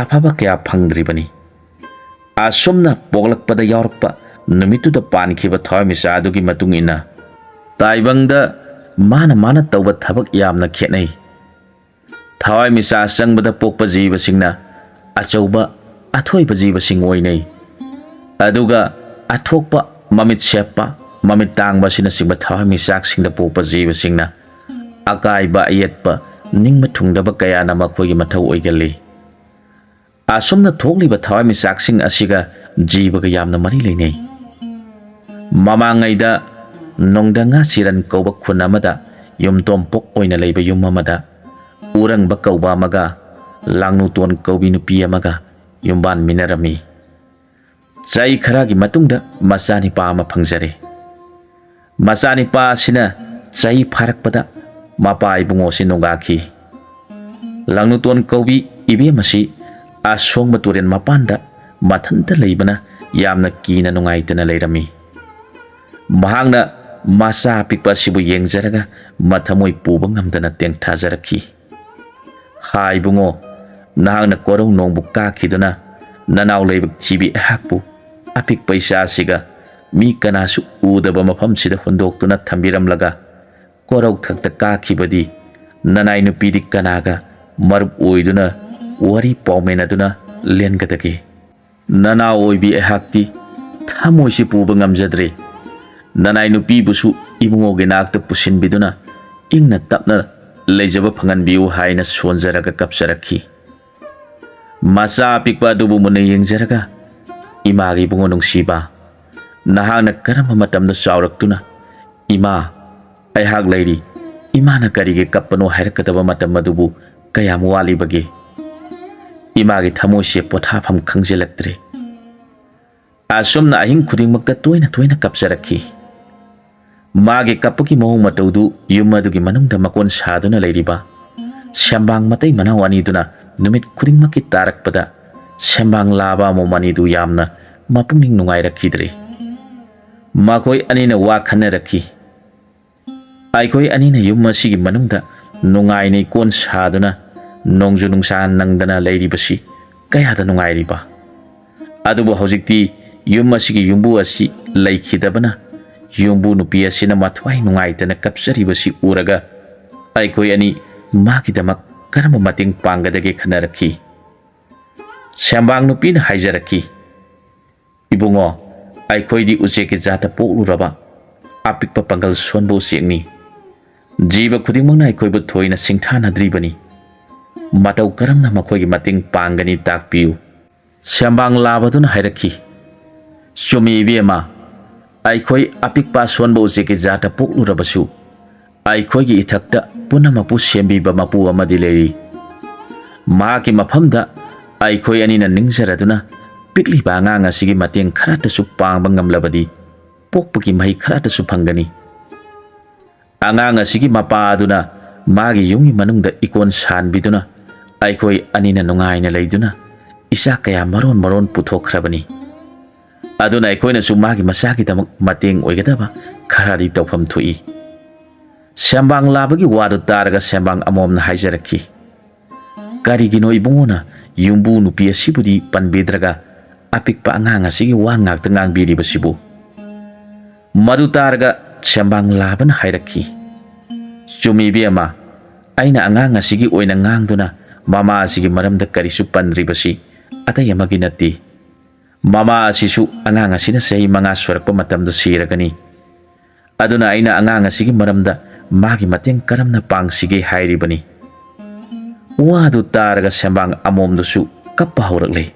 ꯑꯐꯕ ꯀꯌꯥ ꯐꯪꯗ꯭ꯔꯤꯕꯅꯤ꯫ ꯑꯁꯨꯝꯅ ꯄꯣꯛꯂꯛꯄꯗ ꯌꯥꯎꯔꯛꯄ ꯅꯨꯃꯤꯠꯇꯨꯗ ꯄꯥꯟꯈꯤꯕ ꯊꯋꯥꯏꯃꯤꯆꯥꯛ ꯑꯗꯨꯒꯤ ꯃꯇꯨꯡ ꯏꯟꯅ ꯇꯥꯏꯕꯪꯗ ꯃꯥꯅ ꯃꯥꯅ ꯇꯧꯕ ꯊꯕꯛ ꯌꯥꯝꯅ ꯈꯦꯠꯅꯩ꯫ ꯊꯋꯥꯏꯃꯤꯆꯥꯛ ꯆꯪꯕꯗ ꯄꯣꯛꯄ ꯖꯤꯕꯁꯤꯡꯅ ꯑꯆꯧꯕ ꯑꯊꯣꯏꯕ ꯖꯤꯕꯁꯤꯡ ꯑꯣꯏꯅꯩ꯫ ꯑꯗꯨꯒ ꯑꯊꯣꯛꯄ, ꯃꯃꯤꯠ ꯁꯦꯞꯄ, ꯃꯃꯤꯠ ꯇꯥꯡꯕ ꯑꯁꯤꯅꯆꯤꯡꯕ ꯊꯋꯥꯏꯃꯤꯆꯥꯛꯁꯤꯡꯗ ꯄꯣꯛꯄ ꯖꯤꯕꯁꯤꯡꯅ ꯑꯀꯥꯏꯕ ꯑꯌꯦꯠꯄ ꯅꯤꯡꯕ ꯊꯨꯡꯗꯕ ꯀꯌꯥꯅ ꯃꯈꯣꯏꯒꯤ ꯃꯊꯧ ꯑꯣꯏꯒꯜꯂꯤ꯫ ꯑꯁꯨꯝꯅ ꯊꯣꯛꯂꯤꯕ ꯊꯋꯥꯏꯃꯤꯆꯥꯛꯁꯤꯡ ꯑꯁꯤꯒ ꯖꯤꯕꯒ ꯌꯥꯝꯅ ꯃꯔꯤ ꯂꯩꯅꯩ꯫ ꯃꯃꯥꯡꯉꯩꯗ ꯅꯣꯡꯗꯉꯥ ꯆꯤꯔꯟ ꯀꯧꯕ ꯈꯨꯟ ꯑꯃꯗ ꯌꯨꯝꯊꯣꯡꯄꯣꯛ ꯑꯣꯏꯅ ꯂꯩꯕ ꯌꯨꯝ ꯑꯃꯗ ꯎꯔꯪꯕ ꯀꯧꯕ ꯑꯃꯒ ꯂꯥꯡꯅꯨꯇꯣꯟ ꯀꯧꯕꯤ ꯅꯨꯄꯤ ꯑꯃꯒ ꯌꯨꯝꯕꯥꯟꯃꯤꯟꯅꯔꯝꯃꯤ꯫ ꯆꯍꯤ ꯈꯔꯒꯤ ꯃꯇꯨꯡꯗ ꯃꯆꯥꯅꯤꯄꯥ ꯑꯃ ꯐꯪꯖꯔꯦ꯫ ꯃꯆꯥꯅꯤꯄꯥ ꯑꯁꯤꯅ ꯆꯍꯤ ꯐꯥꯔꯛꯄꯗ ꯃꯄꯥ ꯏꯕꯨꯡꯉꯣꯁꯤ ꯅꯣꯡꯒꯥꯈꯤ꯫ ꯂꯥꯡꯅꯨꯇꯣꯟ ꯀꯧꯕꯤ ꯏꯕꯦꯝ ꯑꯁꯤ ꯑꯁꯣꯡꯕ ꯇꯨꯔꯦꯜ ꯃꯄꯥꯟꯗ ꯃꯊꯟꯇ ꯂꯩꯕꯅ ꯌꯥꯝꯅ ꯀꯤꯅ ꯅꯨꯡꯉꯥꯏꯇꯅ ꯂꯩꯔꯝꯃꯤ꯫ ꯃꯍꯥꯛꯅ ꯃꯆꯥ ꯑꯄꯤꯛꯄ ꯑꯁꯤꯕꯨ ꯌꯦꯡꯖꯔꯒ ꯃꯊꯃꯣꯏ ꯄꯨꯕ ꯉꯝꯗꯅ ꯇꯦꯡꯊꯥꯖꯔꯛꯈꯤ꯫ "ꯍꯥ ꯏꯕꯨꯡꯉꯣ, ꯅꯍꯥꯛꯅ ꯀꯣꯔꯧ ꯅꯣꯡꯕꯨ ꯀꯥꯈꯤꯗꯨꯅ ꯅꯅꯥꯎ ꯂꯥꯏꯕꯛ ꯊꯤꯕꯤ ꯑꯩꯍꯥꯛꯄꯨ ꯑꯄꯤꯛꯄ ꯏꯆꯥꯁꯤꯒ ꯃꯤ ꯀꯅꯥꯁꯨ ꯎꯗꯕ ꯃꯐꯝꯁꯤꯗ ꯍꯨꯟꯗꯣꯛꯇꯨꯅ ꯊꯝꯕꯤꯔꯝꯂꯒ ꯀꯣꯔꯧ ꯊꯛꯇ ꯀꯥꯈꯤꯕꯗꯤ ꯅꯅꯥꯏ ꯅꯨꯄꯤꯗꯤ ꯀꯅꯥꯒ ꯃꯔꯨꯞ ꯑꯣꯏꯗꯨꯅ ꯋꯥꯔꯤ ꯄꯥꯎꯃꯦꯟꯅꯗꯨꯅ ꯂꯦꯟꯒꯗꯒꯦ? ꯅꯅꯥꯎ ꯑꯣꯏꯕꯤ ꯑꯩꯍꯥꯛꯇꯤ ꯊꯃꯣꯏꯁꯤ ꯄꯨꯕ ꯉꯝꯖꯗ꯭ꯔꯦ꯫ ꯅꯅꯥꯏ ꯅꯨꯄꯤꯕꯨꯁꯨ ꯏꯕꯨꯡꯉꯣꯒꯤ ꯅꯥꯛꯇ ꯄꯨꯁꯤꯟꯕꯤꯗꯨꯅ ꯏꯪꯅ ꯇꯞꯅ ꯂꯩꯖꯕ ꯐꯪꯍꯟꯕꯤꯌꯨ" ꯍꯥꯏꯅ ꯁꯣꯟꯖꯔꯒ ꯀꯞꯆꯔꯛꯈꯤ꯫ ꯃꯆꯥ ꯑꯄꯤꯛꯄ ꯑꯗꯨꯕꯨ ꯃꯨꯟꯅ ꯌꯦꯡꯖꯔꯒ "ꯏꯃꯥꯒꯤ ꯏꯕꯨꯡꯉꯣ ꯅꯨꯡꯁꯤꯕ, ꯅꯍꯥꯛꯅ ꯀꯔꯝꯕ ꯃꯇꯝꯗ ꯆꯥꯎꯔꯛꯇꯨꯅ 'ꯏꯃꯥ, ꯑꯩꯍꯥꯛ ꯂꯩꯔꯤ, ꯏꯃꯥꯅ ꯀꯔꯤꯒꯤ ꯀꯞꯄꯅꯣ' ꯍꯥꯏꯔꯛꯀꯗꯕ ꯃꯇꯝ ꯑꯗꯨꯕꯨ ꯀꯌꯥꯝ ꯋꯥꯠꯂꯤꯕꯒꯦ?" ꯏꯃꯥꯒꯤ ꯊꯃꯣꯏꯁꯦ ꯄꯣꯊꯥꯐꯝ ꯈꯪꯖꯤꯜꯂꯛꯇ꯭ꯔꯦ꯫ ꯑꯁꯨꯝꯅ ꯑꯍꯤꯡ ꯈꯨꯗꯤꯡꯃꯛꯇ ꯇꯣꯏꯅ ꯇꯣꯏꯅ ꯀꯞꯆꯔꯛꯈꯤ꯫ ꯃꯥꯒꯤ ꯀꯞꯄꯒꯤ ꯃꯑꯣꯡ ꯃꯇꯧꯗꯨ ꯌꯨꯝ ꯑꯗꯨꯒꯤ ꯃꯅꯨꯡꯗ ꯃꯀꯣꯟ ꯁꯥꯗꯨꯅ ꯂꯩꯔꯤꯕ ꯁꯦꯝꯕꯥꯡ ꯃꯇꯩ ꯃꯅꯥꯎ ꯑꯅꯤꯗꯨꯅ ꯅꯨꯃꯤꯠ ꯈꯨꯗꯤꯡꯃꯛꯀꯤ ꯇꯥꯔꯛꯄꯗ ꯁꯦꯝꯕꯥꯡ ꯂꯥꯕ ꯑꯃꯣꯝ ꯑꯅꯤꯗꯨ ꯌꯥꯝꯅ ꯃꯄꯨꯛꯅꯤꯡ ꯅꯨꯡꯉꯥꯏꯔꯛꯈꯤꯗ꯭ꯔꯦ꯫ ꯃꯈꯣꯏ ꯑꯅꯤꯅ ꯋꯥ ꯈꯟꯅꯔꯛꯈꯤ꯫ "ꯑꯩꯈꯣꯏ ꯑꯅꯤꯅ ꯌꯨꯝ ꯑꯁꯤꯒꯤ ꯃꯅꯨꯡꯗ ꯅꯨꯡꯉꯥꯏꯅ ꯏꯀꯣꯟ ꯁꯥꯗꯨꯅ ꯅꯣꯡꯖꯨ ꯅꯨꯡꯁꯥ ꯅꯪꯗꯅ ꯂꯩꯔꯤꯕꯁꯤ ꯀꯌꯥꯗ ꯅꯨꯡꯉꯥꯏꯔꯤꯕ! ꯑꯗꯨꯕꯨ ꯍꯧꯖꯤꯛꯇꯤ ꯌꯨꯝ ꯑꯁꯤꯒꯤ ꯌꯨꯝꯕꯨ ꯑꯁꯤ ꯂꯩꯈꯤꯗꯕꯅ ꯌꯨꯝꯕꯨ ꯅꯨꯄꯤ ꯑꯁꯤꯅ ꯃꯊ꯭ꯋꯥꯏ ꯅꯨꯡꯉꯥꯏꯇꯅ ꯀꯞꯆꯔꯤꯕꯁꯤ ꯎꯔꯒ ꯑꯩꯈꯣꯏ ꯑꯅꯤ ꯃꯥꯒꯤꯗꯃꯛ ꯀꯔꯝꯕ ꯃꯇꯦꯡ ꯄꯥꯡꯒꯗꯒꯦ?" ꯈꯟꯅꯔꯛꯈꯤ꯫ ꯁꯦꯝꯕꯥꯡ ꯅꯨꯄꯤꯅ ꯍꯥꯏꯖꯔꯛꯈꯤ, "ꯏꯕꯨꯡꯉꯣ, ꯑꯩꯈꯣꯏꯗꯤ ꯎꯆꯦꯛꯀꯤ ꯖꯥꯠꯇ ꯄꯣꯛꯂꯨꯔꯕ ꯑꯄꯤꯛꯄ ꯄꯥꯡꯒꯜ ꯁꯣꯟꯕ ꯎꯆꯦꯛꯅꯤ꯫ ꯖꯤꯕ ꯈꯨꯗꯤꯡꯃꯛꯅ ꯑꯩꯈꯣꯏꯕꯨ ꯊꯣꯏꯅ ꯁꯤꯡꯊꯥꯅꯗ꯭ꯔꯤꯕꯅꯤ꯫ ꯃꯇꯧ ꯀꯔꯝꯅ ꯃꯈꯣꯏꯒꯤ ꯃꯇꯦꯡ ꯄꯥꯡꯒꯅꯤ, ꯇꯥꯛꯄꯤꯌꯨ?" ꯁꯦꯝꯕꯥꯡ ꯂꯥꯕꯗꯨꯅ ꯍꯥꯏꯔꯛꯈꯤ, "ꯆꯨꯝꯃꯤ ꯏꯕꯦꯝꯃ, ꯑꯩꯈꯣꯏ ꯑꯄꯤꯛꯄ ꯑꯁꯣꯟꯕ ꯎꯆꯦꯛꯀꯤ ꯖꯥꯠꯇ ꯄꯣꯛꯂꯨꯔꯕꯁꯨ ꯑꯩꯈꯣꯏꯒꯤ ꯏꯊꯛꯇ ꯄꯨꯝꯅꯃꯛꯄꯨ ꯁꯦꯝꯕꯤꯕ ꯃꯄꯨ ꯑꯃꯗꯤ ꯂꯩꯔꯤ꯫ ꯃꯍꯥꯛꯀꯤ ꯃꯐꯝꯗ ꯑꯩꯈꯣꯏ ꯑꯅꯤꯅ ꯅꯤꯡꯖꯔꯗꯨꯅ ꯄꯤꯛꯂꯤꯕ ꯑꯉꯥꯡ ꯑꯁꯤꯒꯤ ꯃꯇꯦꯡ ꯈꯔꯇꯁꯨ ꯄꯥꯡꯕ ꯉꯝꯂꯕꯗꯤ ꯄꯣꯛꯄꯒꯤ ꯃꯍꯩ ꯈꯔꯇꯁꯨ ꯐꯪꯒꯅꯤ꯫ ꯑꯉꯥꯡ ꯑꯁꯤꯒꯤ ꯃꯄꯥ ꯑꯗꯨꯅ ꯃꯥꯒꯤ ꯌꯨꯝꯒꯤ ꯃꯅꯨꯡꯗ ꯏꯀꯣꯟ ꯁꯥꯟꯕꯤꯗꯨꯅ ꯑꯩꯈꯣꯏ ꯑꯅꯤꯅ ꯅꯨꯡꯉꯥꯏꯅ ꯂꯩꯗꯨꯅ ꯏꯆꯥ ꯀꯌꯥ ꯃꯔꯣꯟ ꯃꯔꯣꯟ ꯄꯨꯊꯣꯛꯈ꯭ꯔꯕꯅꯤ꯫ ꯑꯗꯨꯅ ꯑꯩꯈꯣꯏꯅꯁꯨ ꯃꯥꯒꯤ ꯃꯆꯥꯒꯤꯗꯃꯛ ꯃꯇꯦꯡ ꯑꯣꯏꯒꯗꯕ ꯈꯔꯗꯤ ꯇꯧꯐꯝ ꯊꯣꯛꯏ꯫" ꯁꯦꯝꯕꯥꯡ ꯂꯥꯕꯒꯤ ꯋꯥꯗꯨ ꯇꯥꯔꯒ ꯁꯦꯝꯕꯥꯡ ꯑꯃꯣꯝꯅ ꯍꯥꯏꯖꯔꯛꯈꯤ, "ꯀꯔꯤꯒꯤꯅꯣ ꯏꯕꯨꯡꯉꯣꯅ ꯌꯨꯝꯕꯨ ꯅꯨꯄꯤ ꯑꯁꯤꯕꯨꯗꯤ ꯄꯟꯕꯤꯗ꯭ꯔꯒ ꯑꯄꯤꯛꯄ ꯑꯉꯥꯡ ꯑꯁꯤꯒꯤ ꯋꯥ ꯉꯥꯛꯇ ꯉꯥꯡꯕꯤꯔꯤꯕꯁꯤꯕꯨ?" ꯃꯗꯨ ꯇꯥꯔꯒ ꯁꯦꯝꯕꯥꯡ ꯂꯥꯕꯅ ꯍꯥꯏꯔꯛꯈꯤ, "ꯆꯨꯝꯃꯤ ꯏꯕꯦꯝꯃ, ꯑꯩꯅ ꯑꯉꯥꯡ ꯑꯁꯤꯒꯤ ꯑꯣꯏꯅ ꯉꯥꯡꯗꯨꯅ ꯃꯃꯥ ꯑꯁꯤꯒꯤ ꯃꯔꯝꯗ ꯀꯔꯤꯁꯨ ꯄꯟꯗ꯭ꯔꯤꯕꯁꯤ ꯑꯇꯩ ꯑꯃꯒꯤ ꯅꯠꯇꯦ꯫ ꯃꯃꯥ ꯑꯁꯤꯁꯨ ꯑꯉꯥꯡ ꯑꯁꯤꯅ ꯆꯍꯤ ꯃꯉꯥ ꯁꯨꯔꯛꯄ ꯃꯇꯝꯗ ꯁꯤꯔꯒꯅꯤ꯫ ꯑꯗꯨꯅ ꯑꯩꯅ ꯑꯉꯥꯡ ꯑꯁꯤꯒꯤ ꯃꯔꯝꯗ ꯃꯥꯒꯤ ꯃꯇꯦꯡ ꯀꯔꯝꯅ ꯄꯥꯡꯁꯤꯒꯦ ꯍꯥꯏꯔꯤꯕꯅꯤ꯫" ꯋꯥꯗꯨ ꯇꯥꯔꯒ ꯁꯦꯝꯕꯥꯡ ꯑꯃꯣꯝꯗꯨꯁꯨ ꯀꯞꯄ ꯍꯧꯔꯛꯂꯦ꯫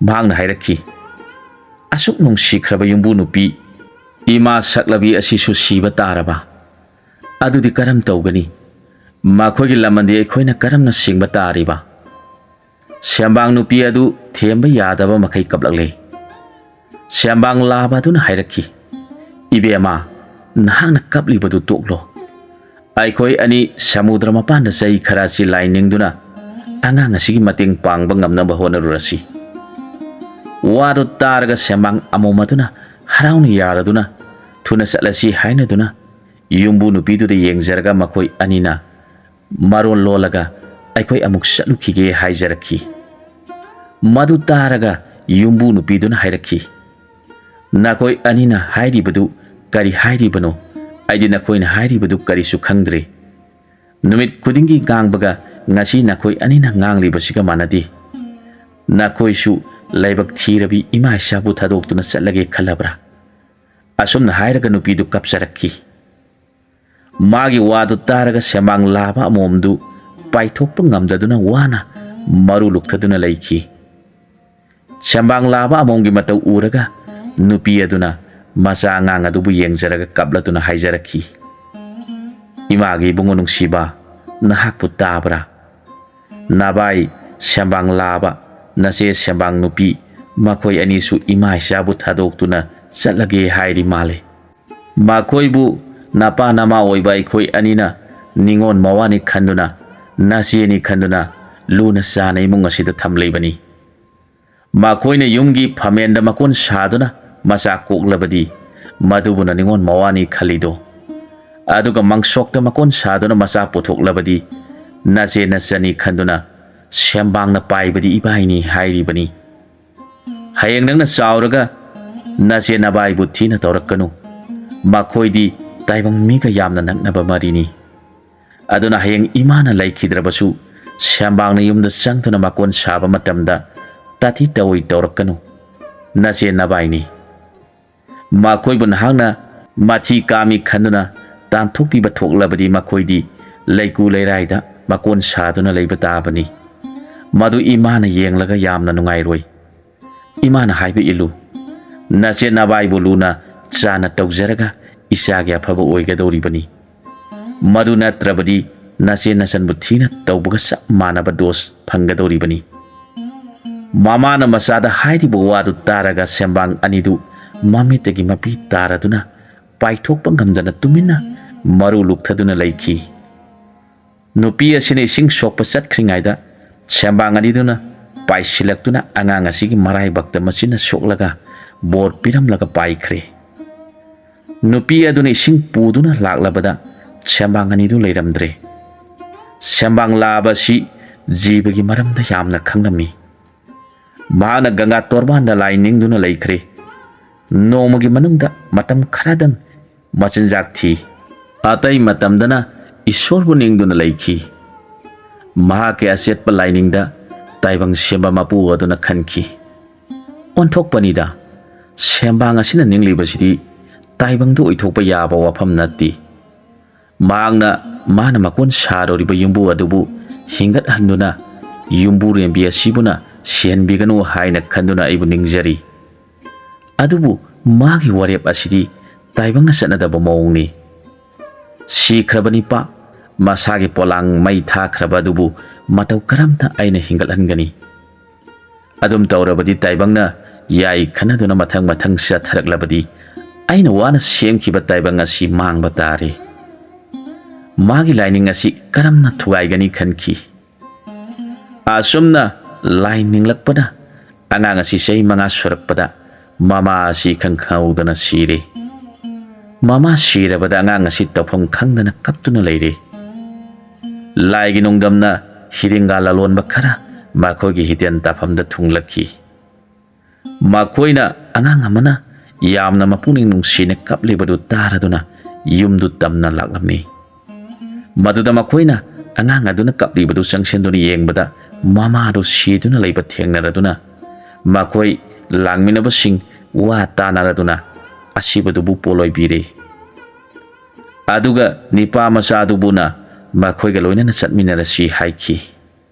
ꯃꯍꯥꯛꯅ ꯍꯥꯏꯔꯛꯈꯤ, "ꯑꯁꯨꯛ ꯅꯨꯡꯁꯤꯈ꯭ꯔꯕ ꯌꯨꯝꯕꯨ ꯅꯨꯄꯤ, ꯏꯃꯥ ꯁꯛꯂꯕꯤ ꯑꯁꯤꯁꯨ ꯁꯤꯕ ꯇꯥꯔꯕ? ꯑꯗꯨꯗꯤ ꯀꯔꯝ ꯇꯧꯒꯅꯤ? ꯃꯈꯣꯏꯒꯤ ꯂꯃꯟꯗꯤ ꯑꯩꯈꯣꯏꯅ ꯀꯔꯝꯅ ꯁꯤꯡꯕ ꯇꯥꯔꯤꯕ?" ꯁꯦꯝꯕꯥꯡ ꯅꯨꯄꯤ ꯑꯗꯨ ꯊꯦꯝꯕ ꯌꯥꯗꯕ ꯃꯈꯩ ꯀꯞꯂꯛꯂꯦ꯫ ꯁꯦꯝꯕꯥꯡ ꯂꯥꯕ ꯑꯗꯨꯅ ꯍꯥꯏꯔꯛꯈꯤ, "ꯏꯕꯦꯝꯃ, ꯅꯍꯥꯛꯅ ꯀꯞꯂꯤꯕꯗꯨ ꯇꯣꯛꯂꯣ꯫ ꯑꯩꯈꯣꯏ ꯑꯅꯤ ꯁꯃꯨꯗ꯭ꯔ ꯃꯄꯥꯟꯗ ꯆꯩ ꯈꯔ ꯑꯁꯤ ꯂꯥꯏꯅꯤꯡꯗꯨꯅ ꯑꯉꯥꯡ ꯑꯁꯤꯒꯤ ꯃꯇꯦꯡ ꯄꯥꯡꯕ ꯉꯝꯅꯕ ꯍꯣꯠꯅꯔꯨꯔꯁꯤ꯫" ꯋꯥꯗꯨ ꯇꯥꯔꯒ ꯁꯦꯝꯕꯥꯡ ꯑꯃꯣꯝ ꯑꯗꯨꯅ ꯍꯔꯥꯎꯅ ꯌꯥꯔꯗꯨꯅ, "ꯊꯨꯅ ꯆꯠꯂꯁꯤ" ꯍꯥꯏꯅꯗꯨꯅ ꯌꯨꯝꯕꯨ ꯅꯨꯄꯤꯗꯨꯗ ꯌꯦꯡꯖꯔꯒ ꯃꯈꯣꯏ ꯑꯅꯤꯅ ꯃꯔꯣꯟ ꯂꯣꯜꯂꯒ, "ꯑꯩꯈꯣꯏ ꯑꯃꯨꯛ ꯆꯠꯂꯨꯈꯤꯒꯦ" ꯍꯥꯏꯖꯔꯛꯈꯤ꯫ ꯃꯗꯨ ꯇꯥꯔꯒ ꯌꯨꯝꯕꯨ ꯅꯨꯄꯤꯗꯨꯅ ꯍꯥꯏꯔꯛꯈꯤ, "ꯅꯈꯣꯏ ꯑꯅꯤꯅ ꯍꯥꯏꯔꯤꯕꯗꯨ ꯀꯔꯤ ꯍꯥꯏꯔꯤꯕꯅꯣ? ꯑꯩꯗꯤ ꯅꯈꯣꯏꯅ ꯍꯥꯏꯔꯤꯕꯗꯨ ꯀꯔꯤꯁꯨ ꯈꯪꯗ꯭ꯔꯦ꯫ ꯅꯨꯃꯤꯠ ꯈꯨꯗꯤꯡꯒꯤ ꯉꯥꯡꯕꯒ ꯉꯁꯤ ꯅꯈꯣꯏ ꯑꯅꯤꯅ ꯉꯥꯡꯂꯤꯕꯁꯤꯒ ꯃꯥꯟꯅꯗꯦ꯫ ꯅꯈꯣꯏꯁꯨ ꯂꯥꯏꯕꯛ ꯊꯤꯔꯕꯤ ꯏꯃꯥ ꯏꯆꯥꯕꯨ ꯊꯥꯗꯣꯛꯇꯨꯅ ꯆꯠꯂꯒꯦ ꯈꯜꯂꯕ꯭ꯔꯥ?" ꯑꯁꯨꯝꯅ ꯍꯥꯏꯔꯒ ꯅꯨꯄꯤꯗꯨ ꯀꯞꯆꯔꯛꯈꯤ꯫ ꯃꯥꯒꯤ ꯋꯥꯗꯨ ꯇꯥꯔꯒ ꯁꯦꯝꯕꯥꯡ ꯂꯥꯕ ꯑꯃꯣꯝꯗꯨ ꯄꯥꯏꯊꯣꯛꯄ ꯉꯝꯗꯗꯨꯅ ꯋꯥꯅ ꯃꯔꯨ ꯂꯨꯛꯊꯗꯨꯅ ꯂꯩꯈꯤ꯫ ꯁꯦꯝꯕꯥꯡ ꯂꯥꯕ ꯑꯃꯣꯝꯒꯤ ꯃꯇꯧ ꯎꯔꯒ ꯅꯨꯄꯤ ꯑꯗꯨꯅ ꯃꯆꯥ ꯑꯉꯥꯡ ꯑꯗꯨꯕꯨ ꯌꯦꯡꯖꯔꯒ ꯀꯞꯂꯗꯨꯅ ꯍꯥꯏꯖꯔꯛꯈꯤ, "ꯏꯃꯥꯒꯤ ꯏꯕꯨꯡꯉꯣ ꯅꯨꯡꯁꯤꯕ, ꯅꯍꯥꯛꯄꯨ ꯇꯥꯕ꯭ꯔꯥ? ꯅꯕꯥꯏ ꯁꯦꯝꯕꯥꯡ ꯂꯥꯕ, ꯅꯆꯦ ꯁꯦꯝꯕꯥꯡ ꯅꯨꯄꯤ, ꯃꯈꯣꯏ ꯑꯅꯤꯁꯨ ꯏꯃꯥ ꯏꯆꯥꯕꯨ ꯊꯥꯗꯣꯛꯇꯨꯅ ꯆꯠꯂꯒꯦ ꯍꯥꯏꯔꯤ ꯃꯥꯜꯂꯦ꯫ ꯃꯈꯣꯏꯕꯨ ꯅꯄꯥ ꯅꯃꯥ ꯑꯣꯏꯕ ꯑꯩꯈꯣꯏ ꯑꯅꯤꯅ ꯅꯤꯉꯣꯜ ꯃꯋꯥꯅꯤ ꯈꯟꯗꯨꯅ, ꯅꯆꯦꯅꯤ ꯈꯟꯗꯨꯅ ꯂꯨꯅ ꯆꯥꯅ ꯏꯃꯨꯡ ꯑꯁꯤꯗ ꯊꯝꯂꯤꯕꯅꯤ꯫ ꯃꯈꯣꯏꯅ ꯌꯨꯝꯒꯤ ꯐꯝꯃꯦꯟꯗ ꯃꯀꯣꯟ ꯁꯥꯗꯨꯅ ꯃꯆꯥ ꯀꯣꯛꯂꯕꯗꯤ ꯃꯗꯨꯕꯨꯅ ꯅꯤꯉꯣꯜ ꯃꯋꯥꯅꯤ ꯈꯜꯂꯤꯗꯣ꯫ ꯑꯗꯨꯒ ꯃꯪꯁꯣꯛꯇ ꯃꯀꯣꯟ ꯁꯥꯗꯨꯅ ꯃꯆꯥ ꯄꯨꯊꯣꯛꯂꯕꯗꯤ ꯅꯆꯦ ꯅꯆꯟꯅꯤ ꯈꯟꯗꯨꯅ ꯁꯦꯝꯕꯥꯡꯅ ꯄꯥꯏꯕꯗꯤ ꯏꯕꯥꯏꯅꯤ ꯍꯥꯏꯔꯤꯕꯅꯤ꯫ ꯍꯌꯦꯡ ꯅꯪꯅ ꯆꯥꯎꯔꯒ ꯅꯆꯦ ꯅꯕꯥꯏꯕꯨ ꯊꯤꯅ ꯇꯧꯔꯛꯀꯅꯨ꯫ ꯃꯈꯣꯏꯗꯤ ꯇꯥꯏꯕꯪ ꯃꯤꯒ ꯌꯥꯝꯅ ꯅꯛꯅꯕ ꯃꯔꯤꯅꯤ꯫ ꯑꯗꯨꯅ ꯍꯌꯦꯡ ꯏꯃꯥꯅ ꯂꯩꯈꯤꯗ꯭ꯔꯕꯁꯨ ꯁꯦꯝꯕꯥꯡꯅ ꯌꯨꯝꯗ ꯆꯪꯗꯨꯅ ꯃꯀꯣꯟ ꯁꯥꯕ ꯃꯇꯝꯗ ꯇꯥꯊꯤ ꯇꯧꯏ ꯇꯧꯔꯛꯀꯅꯨ꯫ ꯅꯆꯦ ꯅꯕꯥꯏꯅꯤ꯫ ꯃꯈꯣꯏꯕꯨ ꯅꯍꯥꯛꯅ ꯃꯊꯤ ꯀꯥꯝꯃꯤ ꯈꯟꯗꯨꯅ ꯇꯥꯟꯊꯣꯛꯄꯤꯕ ꯊꯣꯛꯂꯕꯗꯤ ꯃꯈꯣꯏꯗꯤ ꯂꯩꯀꯨ ꯂꯩꯔꯥꯏꯗ ꯃꯀꯣꯟ ꯁꯥꯗꯨꯅ ꯂꯩꯕ ꯇꯥꯕꯅꯤ꯫ ꯃꯗꯨ ꯏꯃꯥꯅ ꯌꯦꯡꯂꯒ ꯌꯥꯝꯅ ꯅꯨꯡꯉꯥꯏꯔꯣꯏ꯫ "ꯏꯃꯥꯅ ꯍꯥꯏꯕ ꯏꯜꯂꯨ꯫ ꯅꯆꯦ ꯅꯕꯥꯏꯕꯨ ꯂꯨꯅ ꯆꯥꯅ ꯇꯧꯖꯔꯒ ꯏꯆꯥꯒꯤ ꯑꯐꯕ ꯑꯣꯏꯒꯗꯧꯔꯤꯕꯅꯤ꯫ ꯃꯗꯨ ꯅꯠꯇ꯭ꯔꯕꯗꯤ ꯅꯆꯦ ꯅꯆꯟꯕꯨ ꯊꯤꯅ ꯇꯧꯕꯒ ꯆꯞ ꯃꯥꯟꯅꯕ ꯗꯣꯁ ꯐꯪꯒꯗꯧꯔꯤꯕꯅꯤ"꯫ ꯃꯃꯥꯅ ꯃꯆꯥꯗ ꯍꯥꯏꯔꯤꯕ ꯋꯥꯗꯨ ꯇꯥꯔꯒ ꯁꯦꯝꯕꯥꯡ ꯑꯅꯤꯗꯨ ꯃꯃꯤꯠꯇꯒꯤ ꯃꯄꯤ ꯇꯥꯔꯗꯨꯅ ꯄꯥꯏꯊꯣꯛꯄ ꯉꯝꯗꯅ ꯇꯨꯃꯤꯟꯅ ꯃꯔꯨ ꯂꯨꯛꯊꯗꯨꯅ ꯂꯩꯈꯤ꯫ ꯅꯨꯄꯤ ꯑꯁꯤꯅ ꯏꯁꯤꯡ ꯁꯣꯛꯄ ꯆꯠꯈ꯭ꯔꯤꯉꯩꯗ ꯁꯦꯝꯕꯥꯡ ꯑꯅꯤꯗꯨꯅ ꯄꯥꯏꯁꯤꯜꯂꯛꯇꯨꯅ ꯑꯉꯥꯡ ꯑꯁꯤꯒꯤ ꯃꯔꯥꯏꯕꯛꯇ ꯃꯆꯤꯟꯅ ꯁꯣꯛꯂꯒ ꯕꯣꯔ ꯄꯤꯔꯝꯂꯒ ꯄꯥꯏꯈ꯭ꯔꯦ꯫ ꯅꯨꯄꯤ ꯑꯗꯨꯅ ꯏꯁꯤꯡ ꯄꯨꯗꯨꯅ ꯂꯥꯛꯂꯕꯗ ꯁꯦꯝꯕꯥꯡ ꯑꯅꯤꯗꯨ ꯂꯩꯔꯝꯗ꯭ꯔꯦ꯫ ꯁꯦꯝꯕꯥꯡ ꯂꯥꯕ ꯑꯁꯤ ꯖꯤꯕꯒꯤ ꯃꯔꯝꯗ ꯌꯥꯝꯅ ꯈꯪꯂꯝꯃꯤ꯫ ꯃꯍꯥꯛꯅ ꯒꯪꯒꯥ ꯇꯣꯔꯕꯥꯟꯗ ꯂꯥꯏ ꯅꯤꯡꯗꯨꯅ ꯂꯩꯈ꯭ꯔꯦ꯫ ꯅꯣꯡꯃꯒꯤ ꯃꯅꯨꯡꯗ ꯃꯇꯝ ꯈꯔꯗꯪ ꯃꯆꯤꯟꯖꯥꯛ ꯊꯤ꯫ ꯑꯇꯩ ꯃꯇꯝꯗꯅ ꯏꯁꯣꯔꯕꯨ ꯅꯤꯡꯗꯨꯅ ꯂꯩꯈꯤ꯫ ꯃꯍꯥꯛꯀꯤ ꯑꯆꯦꯠꯄ ꯂꯥꯏꯅꯤꯡꯗ ꯇꯥꯏꯕꯪ ꯁꯦꯝꯕ ꯃꯄꯨ ꯑꯗꯨꯅ ꯈꯟꯈꯤ, "ꯑꯣꯟꯊꯣꯛꯄꯅꯤꯗ, ꯁꯦꯝꯕꯥꯡ ꯑꯁꯤꯅ ꯅꯤꯡꯂꯤꯕꯁꯤꯗꯤ ꯇꯥꯏꯕꯪꯗ ꯑꯣꯏꯊꯣꯛꯄ ꯌꯥꯕ ꯋꯥꯐꯝ ꯅꯠꯇꯦ"꯫ ꯃꯍꯥꯛꯅ ꯃꯥꯅ ꯃꯀꯣꯟ ꯁꯥꯔꯨꯔꯤꯕ ꯌꯨꯝꯕꯨ ꯑꯗꯨꯕꯨ ꯍꯤꯡꯒꯠꯍꯟꯗꯨꯅ, "ꯌꯨꯝꯕꯨꯔꯦꯝꯕꯤ ꯑꯁꯤꯕꯨꯅ ꯁꯤꯍꯟꯕꯤꯒꯅꯨ" ꯍꯥꯏꯅ ꯈꯟꯗꯨꯅ ꯑꯩꯕꯨ ꯅꯤꯡꯖꯔꯤ꯫ ꯑꯗꯨꯕꯨ ꯃꯥꯒꯤ ꯋꯥꯔꯦꯞ ꯑꯁꯤꯗꯤ ꯇꯥꯏꯕꯪꯅ ꯆꯠꯅꯗꯕ ꯃꯑꯣꯡꯅꯤ꯫ ꯁꯤꯈ꯭ꯔꯕ ꯅꯤꯄꯥ ꯃꯁꯥꯒꯤ ꯄꯣꯂꯥꯡ ꯃꯩ ꯊꯥꯈ꯭ꯔꯕ ꯑꯗꯨꯕꯨ ꯃꯇꯧ ꯀꯔꯝꯅ ꯑꯩꯅ ꯍꯤꯡꯒꯠꯍꯟꯒꯅꯤ? ꯑꯗꯨꯝ ꯇꯧꯔꯕꯗꯤ ꯇꯥꯏꯕꯪꯅ ꯌꯥꯏ ꯈꯟꯅꯗꯨꯅ ꯃꯊꯪ ꯃꯊꯪ ꯆꯠꯊꯔꯛꯂꯕꯗꯤ ꯑꯩꯅ ꯋꯥꯅ ꯁꯦꯝꯈꯤꯕ ꯇꯥꯏꯕꯪ ꯑꯁꯤ ꯃꯥꯡꯕ ꯇꯥꯔꯦ꯫ ꯃꯥꯒꯤ ꯂꯥꯏꯅꯤꯡ ꯑꯁꯤ ꯀꯔꯝꯅ ꯊꯨꯒꯥꯏꯒꯅꯤ ꯈꯟꯈꯤ꯫ ꯑꯁꯨꯝꯅ ꯂꯥꯏ ꯅꯤꯡꯂꯛꯄꯅ ꯑꯉꯥꯡ ꯑꯁꯤ ꯆꯍꯤ ꯃꯉꯥ ꯁꯨꯔꯛꯄꯗ ꯃꯃꯥ ꯑꯁꯤ ꯏꯈꯪ ꯈꯪꯍꯧꯗꯅ ꯁꯤꯔꯦ꯫ ꯃꯃꯥ ꯁꯤꯔꯕꯗ ꯑꯉꯥꯡ ꯑꯁꯤ ꯇꯧꯐꯝ ꯈꯪꯗꯅ ꯀꯞꯇꯨꯅ ꯂꯩꯔꯦ꯫ ꯂꯥꯏꯒꯤ ꯅꯨꯡꯗꯝꯅ ꯍꯤꯔꯤꯡꯒꯥ ꯂꯂꯣꯟꯕ ꯈꯔ ꯃꯈꯣꯏꯒꯤ ꯍꯤꯇꯦꯟ ꯇꯥꯐꯝꯗ ꯊꯨꯡꯂꯛꯈꯤ꯫ ꯃꯈꯣꯏꯅ ꯑꯉꯥꯡ ꯑꯃꯅ ꯌꯥꯝꯅ ꯃꯄꯨꯛꯅꯤꯡ ꯅꯨꯡꯁꯤꯅ ꯀꯞꯂꯤꯕꯗꯨ ꯇꯥꯔꯗꯨꯅ ꯌꯨꯝꯗꯨ ꯇꯝꯅ ꯂꯥꯛꯂꯝꯃꯤ꯫ ꯃꯗꯨꯗ ꯃꯈꯣꯏꯅ ꯑꯉꯥꯡ ꯑꯗꯨꯅ ꯀꯞꯂꯤꯕꯗꯨ ꯆꯪꯁꯤꯟꯗꯨꯅ ꯌꯦꯡꯕꯗ ꯃꯃꯥꯗꯨ ꯁꯤꯗꯨꯅ ꯂꯩꯕ ꯊꯦꯡꯅꯔꯗꯨꯅ ꯃꯈꯣꯏ ꯂꯥꯡꯃꯤꯟꯅꯕꯁꯤꯡ ꯋꯥ ꯇꯥꯅꯔꯗꯨꯅ ꯑꯁꯤꯕꯗꯨꯕꯨ ꯄꯣꯂꯣꯏꯕꯤꯔꯦ꯫ ꯑꯗꯨꯒ ꯅꯤꯄꯥ ꯃꯆꯥꯗꯨꯕꯨꯅ ꯃꯈꯣꯏꯒ ꯂꯣꯏꯅꯅ ꯆꯠꯃꯤꯟꯅꯔꯁꯤ ꯍꯥꯏꯈꯤ꯫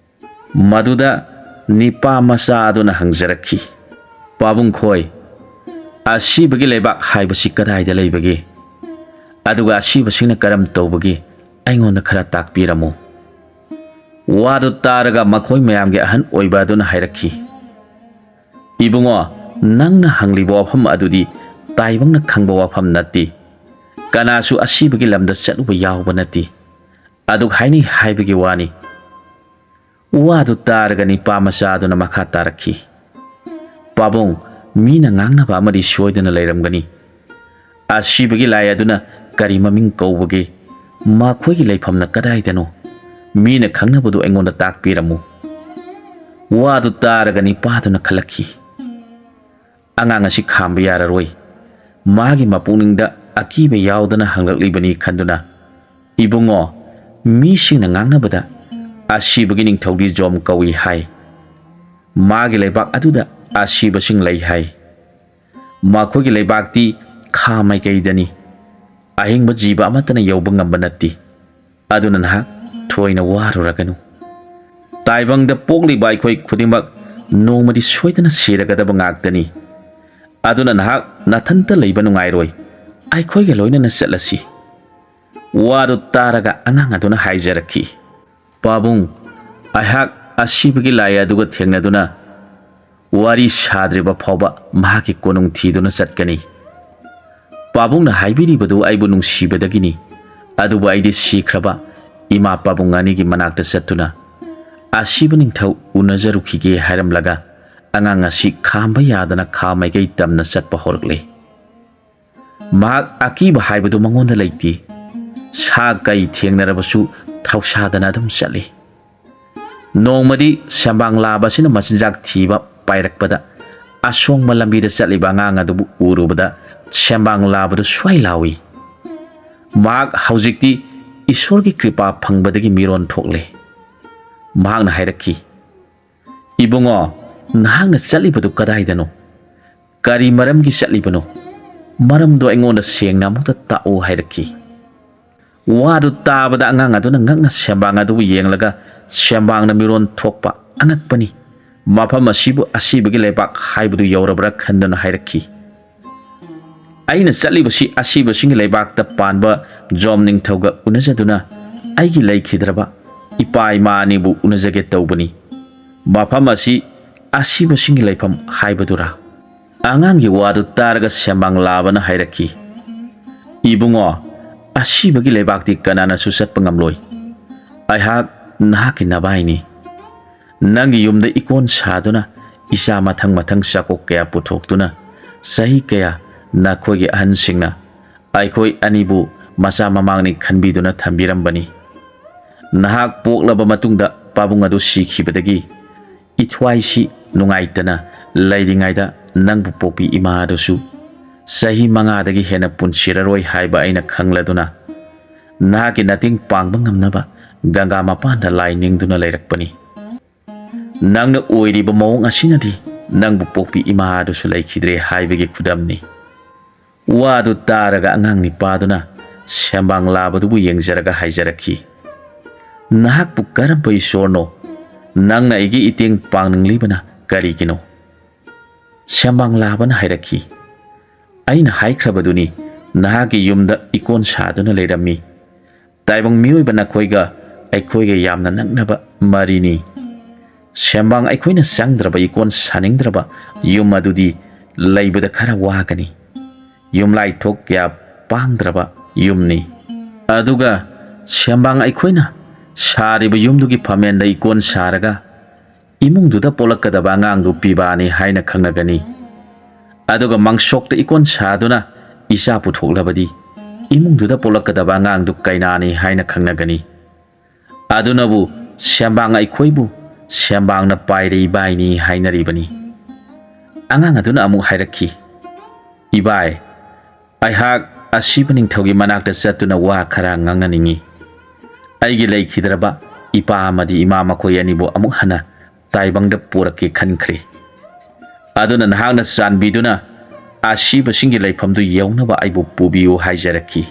ꯃꯗꯨꯗ ꯅꯤꯄꯥ ꯃꯆꯥ ꯑꯗꯨꯅ ꯍꯪꯖꯔꯛꯈꯤ, ꯄꯥꯕꯨꯡ ꯈꯣꯏ, ꯑꯁꯤꯕꯒꯤ ꯂꯩꯕꯥꯛ ꯍꯥꯏꯕꯁꯤ ꯀꯗꯥꯏꯗ ꯂꯩꯕꯒꯦ? ꯑꯗꯨꯒ ꯑꯁꯤꯕꯁꯤꯡꯅ ꯀꯔꯝ ꯇꯧꯕꯒꯦ? ꯑꯩꯉꯣꯟꯗ ꯈꯔ ꯇꯥꯛꯄꯤꯔꯝꯃꯨ꯫ ꯋꯥꯗꯨ ꯇꯥꯔꯒ ꯃꯈꯣꯏ ꯃꯌꯥꯝꯒꯤ ꯑꯍꯟ ꯑꯣꯏꯕ ꯑꯗꯨꯅ ꯍꯥꯏꯔꯛꯈꯤ, "ꯏꯕꯨꯡꯉꯣ, ꯅꯪꯅ ꯍꯪꯂꯤꯕ ꯋꯥꯐꯝ ꯑꯗꯨꯗꯤ ꯇꯥꯏꯕꯪꯅ ꯈꯪꯕ ꯋꯥꯐꯝ ꯅꯠꯇꯦ꯫ ꯀꯅꯥꯁꯨ ꯑꯁꯤꯕꯒꯤ ꯂꯝꯗ ꯆꯠꯂꯨꯕ ꯌꯥꯎꯕ ꯅꯠꯇꯦ꯫ ꯑꯗꯨꯛ ꯍꯥꯏꯅꯩ ꯍꯥꯏꯕꯒꯤ ꯋꯥꯅꯤ꯫" ꯋꯥꯗꯨ ꯇꯥꯔꯒ ꯅꯤꯄꯥ ꯃꯆꯥ ꯑꯗꯨꯅ ꯃꯈꯥ ꯇꯥꯔꯛꯈꯤ, "ꯄꯥꯕꯨꯡ, ꯃꯤꯅ ꯉꯥꯡꯅꯕ ꯑꯃꯗꯤ ꯁꯣꯏꯗꯅ ꯂꯩꯔꯝꯒꯅꯤ꯫ ꯑꯁꯤꯕꯒꯤ ꯂꯥꯏ ꯑꯗꯨꯅ ꯀꯔꯤ ꯃꯃꯤꯡ ꯀꯧꯕꯒꯦ? ꯃꯈꯣꯏꯒꯤ ꯂꯩꯐꯝꯅ ꯀꯗꯥꯏꯗꯅꯣ? ꯃꯤꯅ ꯈꯪꯅꯕꯗꯨ ꯑꯩꯉꯣꯟꯗ ꯇꯥꯛꯄꯤꯔꯝꯃꯨ꯫" ꯋꯥꯗꯨ ꯇꯥꯔꯒ ꯅꯤꯄꯥꯗꯨꯅ ꯈꯜꯂꯛꯈꯤ, "ꯑꯉꯥꯡ ꯑꯁꯤ ꯈꯥꯝꯕ ꯌꯥꯔꯔꯣꯏ꯫ ꯃꯥꯒꯤ ꯃꯄꯨꯛꯅꯤꯡꯗ ꯑꯀꯤꯕ ꯌꯥꯎꯗꯅ ꯍꯪꯂꯛꯂꯤꯕꯅꯤ" ꯈꯟꯗꯨꯅ, "ꯏꯕꯨꯡꯉꯣ, ꯃꯤꯁꯤꯡꯅ ꯉꯥꯡꯅꯕꯗ ꯑꯁꯤꯕꯒꯤ ꯅꯤꯡꯊꯧꯗꯤ ꯖꯣꯝ ꯀꯧꯏ ꯍꯥꯏ꯫ ꯃꯥꯒꯤ ꯂꯩꯕꯥꯛ ꯑꯗꯨꯗ ꯑꯁꯤꯕꯁꯤꯡ ꯂꯩ ꯍꯥꯏ꯫ ꯃꯈꯣꯏꯒꯤ ꯂꯩꯕꯥꯛꯇꯤ ꯈꯥ ꯃꯥꯏꯀꯩꯗꯅꯤ꯫ ꯑꯍꯤꯡꯕ ꯖꯤꯕ ꯑꯃꯠꯇꯅ ꯌꯧꯕ ꯉꯝꯕ ꯅꯠꯇꯦ꯫ ꯑꯗꯨꯅ ꯅꯍꯥꯛ ꯊꯣꯏꯅ ꯋꯥꯔꯨꯔꯒꯅꯨ꯫ ꯇꯥꯏꯕꯪꯗ ꯄꯣꯛꯂꯤꯕ ꯑꯩꯈꯣꯏ ꯈꯨꯗꯤꯡꯃꯛ ꯅꯣꯡꯃꯗꯤ ꯁꯣꯏꯗꯅ ꯁꯤꯔꯒꯗꯕ ꯉꯥꯛꯇꯅꯤ꯫ ꯑꯗꯨꯅ ꯅꯍꯥꯛ ꯅꯊꯟꯇ ꯂꯩꯕ ꯅꯨꯡꯉꯥꯏꯔꯣꯏ꯫ ꯑꯩꯈꯣꯏꯒ ꯂꯣꯏꯅꯅ ꯆꯠꯂꯁꯤ꯫" ꯋꯥꯗꯨ ꯇꯥꯔꯒ ꯑꯉꯥꯡ ꯑꯗꯨꯅ ꯍꯥꯏꯖꯔꯛꯈꯤ, "ꯄꯥꯕꯨꯡ, ꯑꯩꯍꯥꯛ ꯑꯁꯤꯕꯒꯤ ꯂꯥꯏ ꯑꯗꯨꯒ ꯊꯦꯡꯅꯗꯨꯅ ꯋꯥꯔꯤ ꯁꯥꯗ꯭ꯔꯤꯕ ꯐꯥꯎꯕ ꯃꯍꯥꯛꯀꯤ ꯀꯣꯅꯨꯡ ꯊꯤꯗꯨꯅ ꯆꯠꯀꯅꯤ꯫ ꯄꯥꯕꯨꯡꯅ ꯍꯥꯏꯕꯤꯔꯤꯕꯗꯨ ꯑꯩꯕꯨ ꯅꯨꯡꯁꯤꯕꯗꯒꯤꯅꯤ꯫ ꯑꯗꯨꯕꯨ ꯑꯩꯗꯤ ꯁꯤꯈ꯭ꯔꯕ ꯏꯃꯥ ꯄꯥꯕꯨꯡ ꯑꯅꯤꯒꯤ ꯃꯅꯥꯛꯇ ꯆꯠꯇꯨꯅ ꯑꯁꯤꯕ ꯅꯤꯡꯊꯧ ꯎꯅꯖꯔꯨꯈꯤꯒꯦ" ꯍꯥꯏꯔꯝꯂꯒ ꯑꯉꯥꯡ ꯑꯁꯤ ꯈꯥꯝꯕ ꯌꯥꯗꯅ ꯈꯥ ꯃꯥꯏꯀꯩ ꯇꯝꯅ ꯆꯠꯄ ꯍꯧꯔꯛꯂꯦ꯫ ꯃꯍꯥꯛ ꯑꯀꯤꯕ ꯍꯥꯏꯕꯗꯨ ꯃꯉꯣꯟꯗ ꯂꯩꯇꯦ꯫ ꯁꯥ ꯀꯩ ꯊꯦꯡꯅꯔꯕꯁꯨ ꯊꯧꯁꯥꯗꯅ ꯑꯗꯨꯝ ꯆꯠꯂꯤ꯫ ꯅꯣꯡꯃꯗꯤ ꯁꯦꯝꯕꯥꯡ ꯂꯥꯕ ꯑꯁꯤꯅ ꯃꯆꯤꯟꯖꯥꯛ ꯊꯤꯕ ꯄꯥꯏꯔꯛꯄꯗ ꯑꯁꯣꯡꯕ ꯂꯝꯕꯤꯗ ꯆꯠꯂꯤꯕ ꯑꯉꯥꯡ ꯑꯗꯨꯕꯨ ꯎꯔꯨꯕꯗ ꯁꯦꯝꯕꯥꯡ ꯂꯥꯕꯗꯨ ꯁ꯭ꯋꯥꯏ ꯂꯥꯎꯏ꯫ ꯃꯍꯥꯛ ꯍꯧꯖꯤꯛꯇꯤ ꯏꯁꯣꯔꯒꯤ ꯀ꯭ꯔꯤꯄꯥ ꯐꯪꯕꯗꯒꯤ ꯃꯤꯔꯣꯟ ꯊꯣꯛꯂꯦ꯫ ꯃꯍꯥꯛꯅ ꯍꯥꯏꯔꯛꯈꯤ, "ꯏꯕꯨꯡꯉꯣ, ꯅꯍꯥꯛꯅ ꯆꯠꯂꯤꯕꯗꯨ ꯀꯗꯥꯏꯗꯅꯣ? ꯀꯔꯤ ꯃꯔꯝꯒꯤ ꯆꯠꯂꯤꯕꯅꯣ? ꯃꯔꯝꯗꯣ ꯑꯩꯉꯣꯟꯗ ꯁꯦꯡꯅ ꯑꯃꯨꯛꯇ ꯇꯥꯛꯎ" ꯍꯥꯏꯔꯛꯈꯤ꯫ ꯋꯥꯗꯨ ꯇꯥꯕꯗ ꯑꯉꯥꯡ ꯑꯗꯨꯅ ꯉꯛꯅ ꯁꯦꯝꯕꯥꯡ ꯑꯗꯨꯕꯨ ꯌꯦꯡꯂꯒ ꯁꯦꯝꯕꯥꯡꯅ ꯃꯤꯔꯣꯟ ꯊꯣꯛꯄ ꯑꯉꯛꯄꯅꯤ꯫ ꯃꯐꯝ ꯑꯁꯤꯕꯨ ꯑꯁꯤꯕꯒꯤ ꯂꯩꯕꯥꯛ ꯍꯥꯏꯕꯗꯨ ꯌꯧꯔꯕ꯭ꯔꯥ ꯈꯟꯗꯨꯅ ꯍꯥꯏꯔꯛꯈꯤ꯫ ꯑꯩꯅ ꯆꯠꯂꯤꯕꯁꯤ ꯑꯁꯤꯕꯁꯤꯡꯒꯤ ꯂꯩꯕꯥꯛꯇ ꯄꯥꯟꯕ ꯖꯣꯝ ꯅꯤꯡꯊꯧꯒ ꯎꯅꯖꯗꯨꯅ ꯑꯩꯒꯤ ꯂꯩꯈꯤꯗ꯭ꯔꯕ ꯏꯄꯥ ꯏꯃꯥ ꯑꯅꯤꯕꯨ ꯎꯅꯖꯒꯦ ꯇꯧꯕꯅꯤ꯫ ꯃꯐꯝ ꯑꯁꯤ ꯑꯁꯤꯕꯁꯤꯡꯒꯤ ꯂꯩꯐꯝ ꯍꯥꯏꯕꯗꯨꯔꯥ? ꯑꯉꯥꯡꯒꯤ ꯋꯥꯗꯨ ꯇꯥꯔꯒ ꯁꯦꯝꯕꯥꯡ ꯂꯥꯕꯅ ꯍꯥꯏꯔꯛꯈꯤ, "ꯏꯕꯨꯡꯉꯣ, ꯑꯁꯤꯕꯒꯤ ꯂꯩꯕꯥꯛꯇꯤ ꯀꯅꯥꯅꯁꯨ ꯆꯠꯄ ꯉꯝꯂꯣꯏ꯫ ꯑꯩꯍꯥꯛ ꯅꯍꯥꯛꯀꯤ ꯅꯕꯥꯏꯅꯤ꯫ ꯅꯪꯒꯤ ꯌꯨꯝꯗ ꯏꯀꯣꯟ ꯁꯥꯗꯨꯅ ꯏꯆꯥ ꯃꯊꯪ ꯃꯊꯪ ꯆꯥꯛꯀꯣꯛ ꯀꯌꯥ ꯄꯨꯊꯣꯛꯇꯨꯅ ꯆꯍꯤ ꯀꯌꯥ ꯅꯈꯣꯏꯒꯤ ꯑꯍꯟꯁꯤꯡꯅ ꯑꯩꯈꯣꯏ ꯑꯅꯤꯕꯨ ꯃꯆꯥ ꯃꯃꯥꯡꯅꯤ ꯈꯟꯕꯤꯗꯨꯅ ꯊꯝꯕꯤꯔꯝꯕꯅꯤ꯫ ꯅꯍꯥꯛ ꯄꯣꯛꯂꯕ ꯃꯇꯨꯡꯗ ꯄꯥꯕꯨꯡ ꯑꯗꯨ ꯁꯤꯈꯤꯕꯗꯒꯤ ꯏꯊ꯭ꯋꯥꯏꯁꯤ ꯅꯨꯡꯉꯥꯏꯇꯅ ꯂꯩꯔꯤꯉꯩꯗ ꯅꯪꯕꯨ ꯄꯣꯛꯄꯤ ꯏꯃꯥ ꯑꯗꯨꯁꯨ ꯆꯍꯤ ꯃꯉꯥꯗꯒꯤ ꯍꯦꯟꯅ ꯄꯨꯟꯁꯤꯔꯔꯣꯏ ꯍꯥꯏꯕ ꯑꯩꯅ ꯈꯪꯂꯗꯨꯅ ꯅꯍꯥꯛꯀꯤ ꯃꯇꯦꯡ ꯄꯥꯡꯕ ꯉꯝꯅꯕ ꯒꯪꯒꯥ ꯃꯄꯥꯟꯗ ꯂꯥꯏ ꯅꯤꯡꯗꯨꯅ ꯂꯩꯔꯛꯄꯅꯤ꯫ ꯅꯪꯅ ꯑꯣꯏꯔꯤꯕ ꯃꯑꯣꯡ ꯑꯁꯤꯅꯗꯤ ꯅꯪꯕꯨ ꯄꯣꯛꯄꯤ ꯏꯃꯥ ꯑꯗꯨꯁꯨ ꯂꯩꯈꯤꯗ꯭ꯔꯦ ꯍꯥꯏꯕꯒꯤ ꯈꯨꯗꯝꯅꯤ꯫" ꯋꯥꯗꯨ ꯇꯥꯔꯒ ꯑꯉꯥꯡ ꯅꯤꯄꯥꯗꯨꯅ ꯁꯦꯝꯕꯥꯡ ꯂꯥꯕꯗꯨꯕꯨ ꯌꯦꯡꯖꯔꯒ ꯍꯥꯏꯖꯔꯛꯈꯤ, "ꯅꯍꯥꯛꯄꯨ ꯀꯔꯝꯕ ꯏꯁꯣꯔꯅꯣ? ꯅꯪꯅ ꯑꯩꯒꯤ ꯏꯇꯦꯡ ꯄꯥꯡꯅꯤꯡꯂꯤꯕꯅ ꯀꯔꯤꯒꯤꯅꯣ?" ꯁꯦꯝꯕꯥꯡ ꯂꯥꯕꯅ ꯍꯥꯏꯔꯛꯈꯤ, "ꯑꯩꯅ ꯍꯥꯏꯈ꯭ꯔꯕꯗꯨꯅꯤ, ꯅꯍꯥꯛꯀꯤ ꯌꯨꯝꯗ ꯏꯀꯣꯟ ꯁꯥꯗꯨꯅ ꯂꯩꯔꯝꯃꯤ꯫ ꯇꯥꯏꯕꯪ ꯃꯤꯑꯣꯏꯕ ꯅꯈꯣꯏꯒ ꯑꯩꯈꯣꯏꯒ ꯌꯥꯝꯅ ꯅꯛꯅꯕ ꯃꯔꯤꯅꯤ꯫ ꯁꯦꯝꯕꯥꯡ ꯑꯩꯈꯣꯏꯅ ꯆꯪꯗ꯭ꯔꯕ ꯏꯀꯣꯟ ꯁꯥꯅꯤꯡꯗ꯭ꯔꯕ ꯌꯨꯝ ꯑꯗꯨꯗꯤ ꯂꯩꯕꯗ ꯈꯔ ꯋꯥꯒꯅꯤ꯫ ꯌꯨꯝꯂꯥꯏꯊꯣꯛ ꯀꯌꯥ ꯄꯥꯡꯗ꯭ꯔꯕ ꯌꯨꯝꯅꯤ꯫ ꯑꯗꯨꯒ ꯁꯦꯝꯕꯥꯡ ꯑꯩꯈꯣꯏꯅ ꯁꯥꯔꯤꯕ ꯌꯨꯝꯗꯨꯒꯤ ꯐꯝꯃꯦꯟꯗ ꯏꯀꯣꯟ ꯁꯥꯔꯒ ꯏꯃꯨꯡꯗꯨꯗ ꯄꯣꯛꯂꯛꯀꯗꯕ ꯑꯉꯥꯡꯗꯨ ꯄꯤꯕꯥꯅꯤ ꯍꯥꯏꯅ ꯈꯪꯅꯒꯅꯤ꯫ ꯑꯗꯨꯒ ꯃꯪꯁꯣꯛꯇ ꯏꯀꯣꯟ ꯁꯥꯗꯨꯅ ꯏꯆꯥ ꯄꯨꯊꯣꯛꯂꯕꯗꯤ ꯏꯃꯨꯡꯗꯨꯗ ꯄꯣꯛꯂꯛꯀꯗꯕ ꯑꯉꯥꯡꯗꯨ ꯀꯩꯅꯥꯅꯤ ꯍꯥꯏꯅ ꯈꯪꯅꯒꯅꯤ꯫ ꯑꯗꯨꯅꯕꯨ ꯁꯦꯝꯕꯥꯡ ꯑꯩꯈꯣꯏꯕꯨ ꯁꯦꯝꯕꯥꯡꯅ ꯄꯥꯏꯔꯦ ꯏꯕꯥꯏꯅꯤ ꯍꯥꯏꯅꯔꯤꯕꯅꯤ꯫" ꯑꯉꯥꯡ ꯑꯗꯨꯅ ꯑꯃꯨꯛ ꯍꯥꯏꯔꯛꯈꯤ, "ꯏꯕꯥꯏ, ꯑꯩꯍꯥꯛ ꯑꯁꯤꯕ ꯅꯤꯡꯊꯧꯒꯤ ꯃꯅꯥꯛꯇ ꯆꯠꯇꯨꯅ ꯋꯥ ꯈꯔ ꯉꯥꯡꯅꯅꯤꯡꯏ꯫ ꯑꯩꯒꯤ ꯂꯩꯈꯤꯗ꯭ꯔꯕ ꯏꯄꯥ ꯑꯃꯗꯤ ꯏꯃꯥ ꯃꯈꯣꯏ ꯑꯅꯤꯕꯨ ꯑꯃꯨꯛ ꯍꯟꯅ ꯇꯥꯏꯕꯪꯗ ꯄꯨꯔꯛꯀꯦ ꯈꯟꯈ꯭ꯔꯦ꯫ ꯑꯗꯨꯅ ꯅꯍꯥꯛꯅ ꯆꯥꯟꯕꯤꯗꯨꯅ ꯑꯁꯤꯕꯁꯤꯡꯒꯤ ꯂꯩꯐꯝꯗꯨ ꯌꯧꯅꯕ ꯑꯩꯕꯨ ꯄꯨꯕꯤꯌꯨ" ꯍꯥꯏꯖꯔꯛꯈꯤ꯫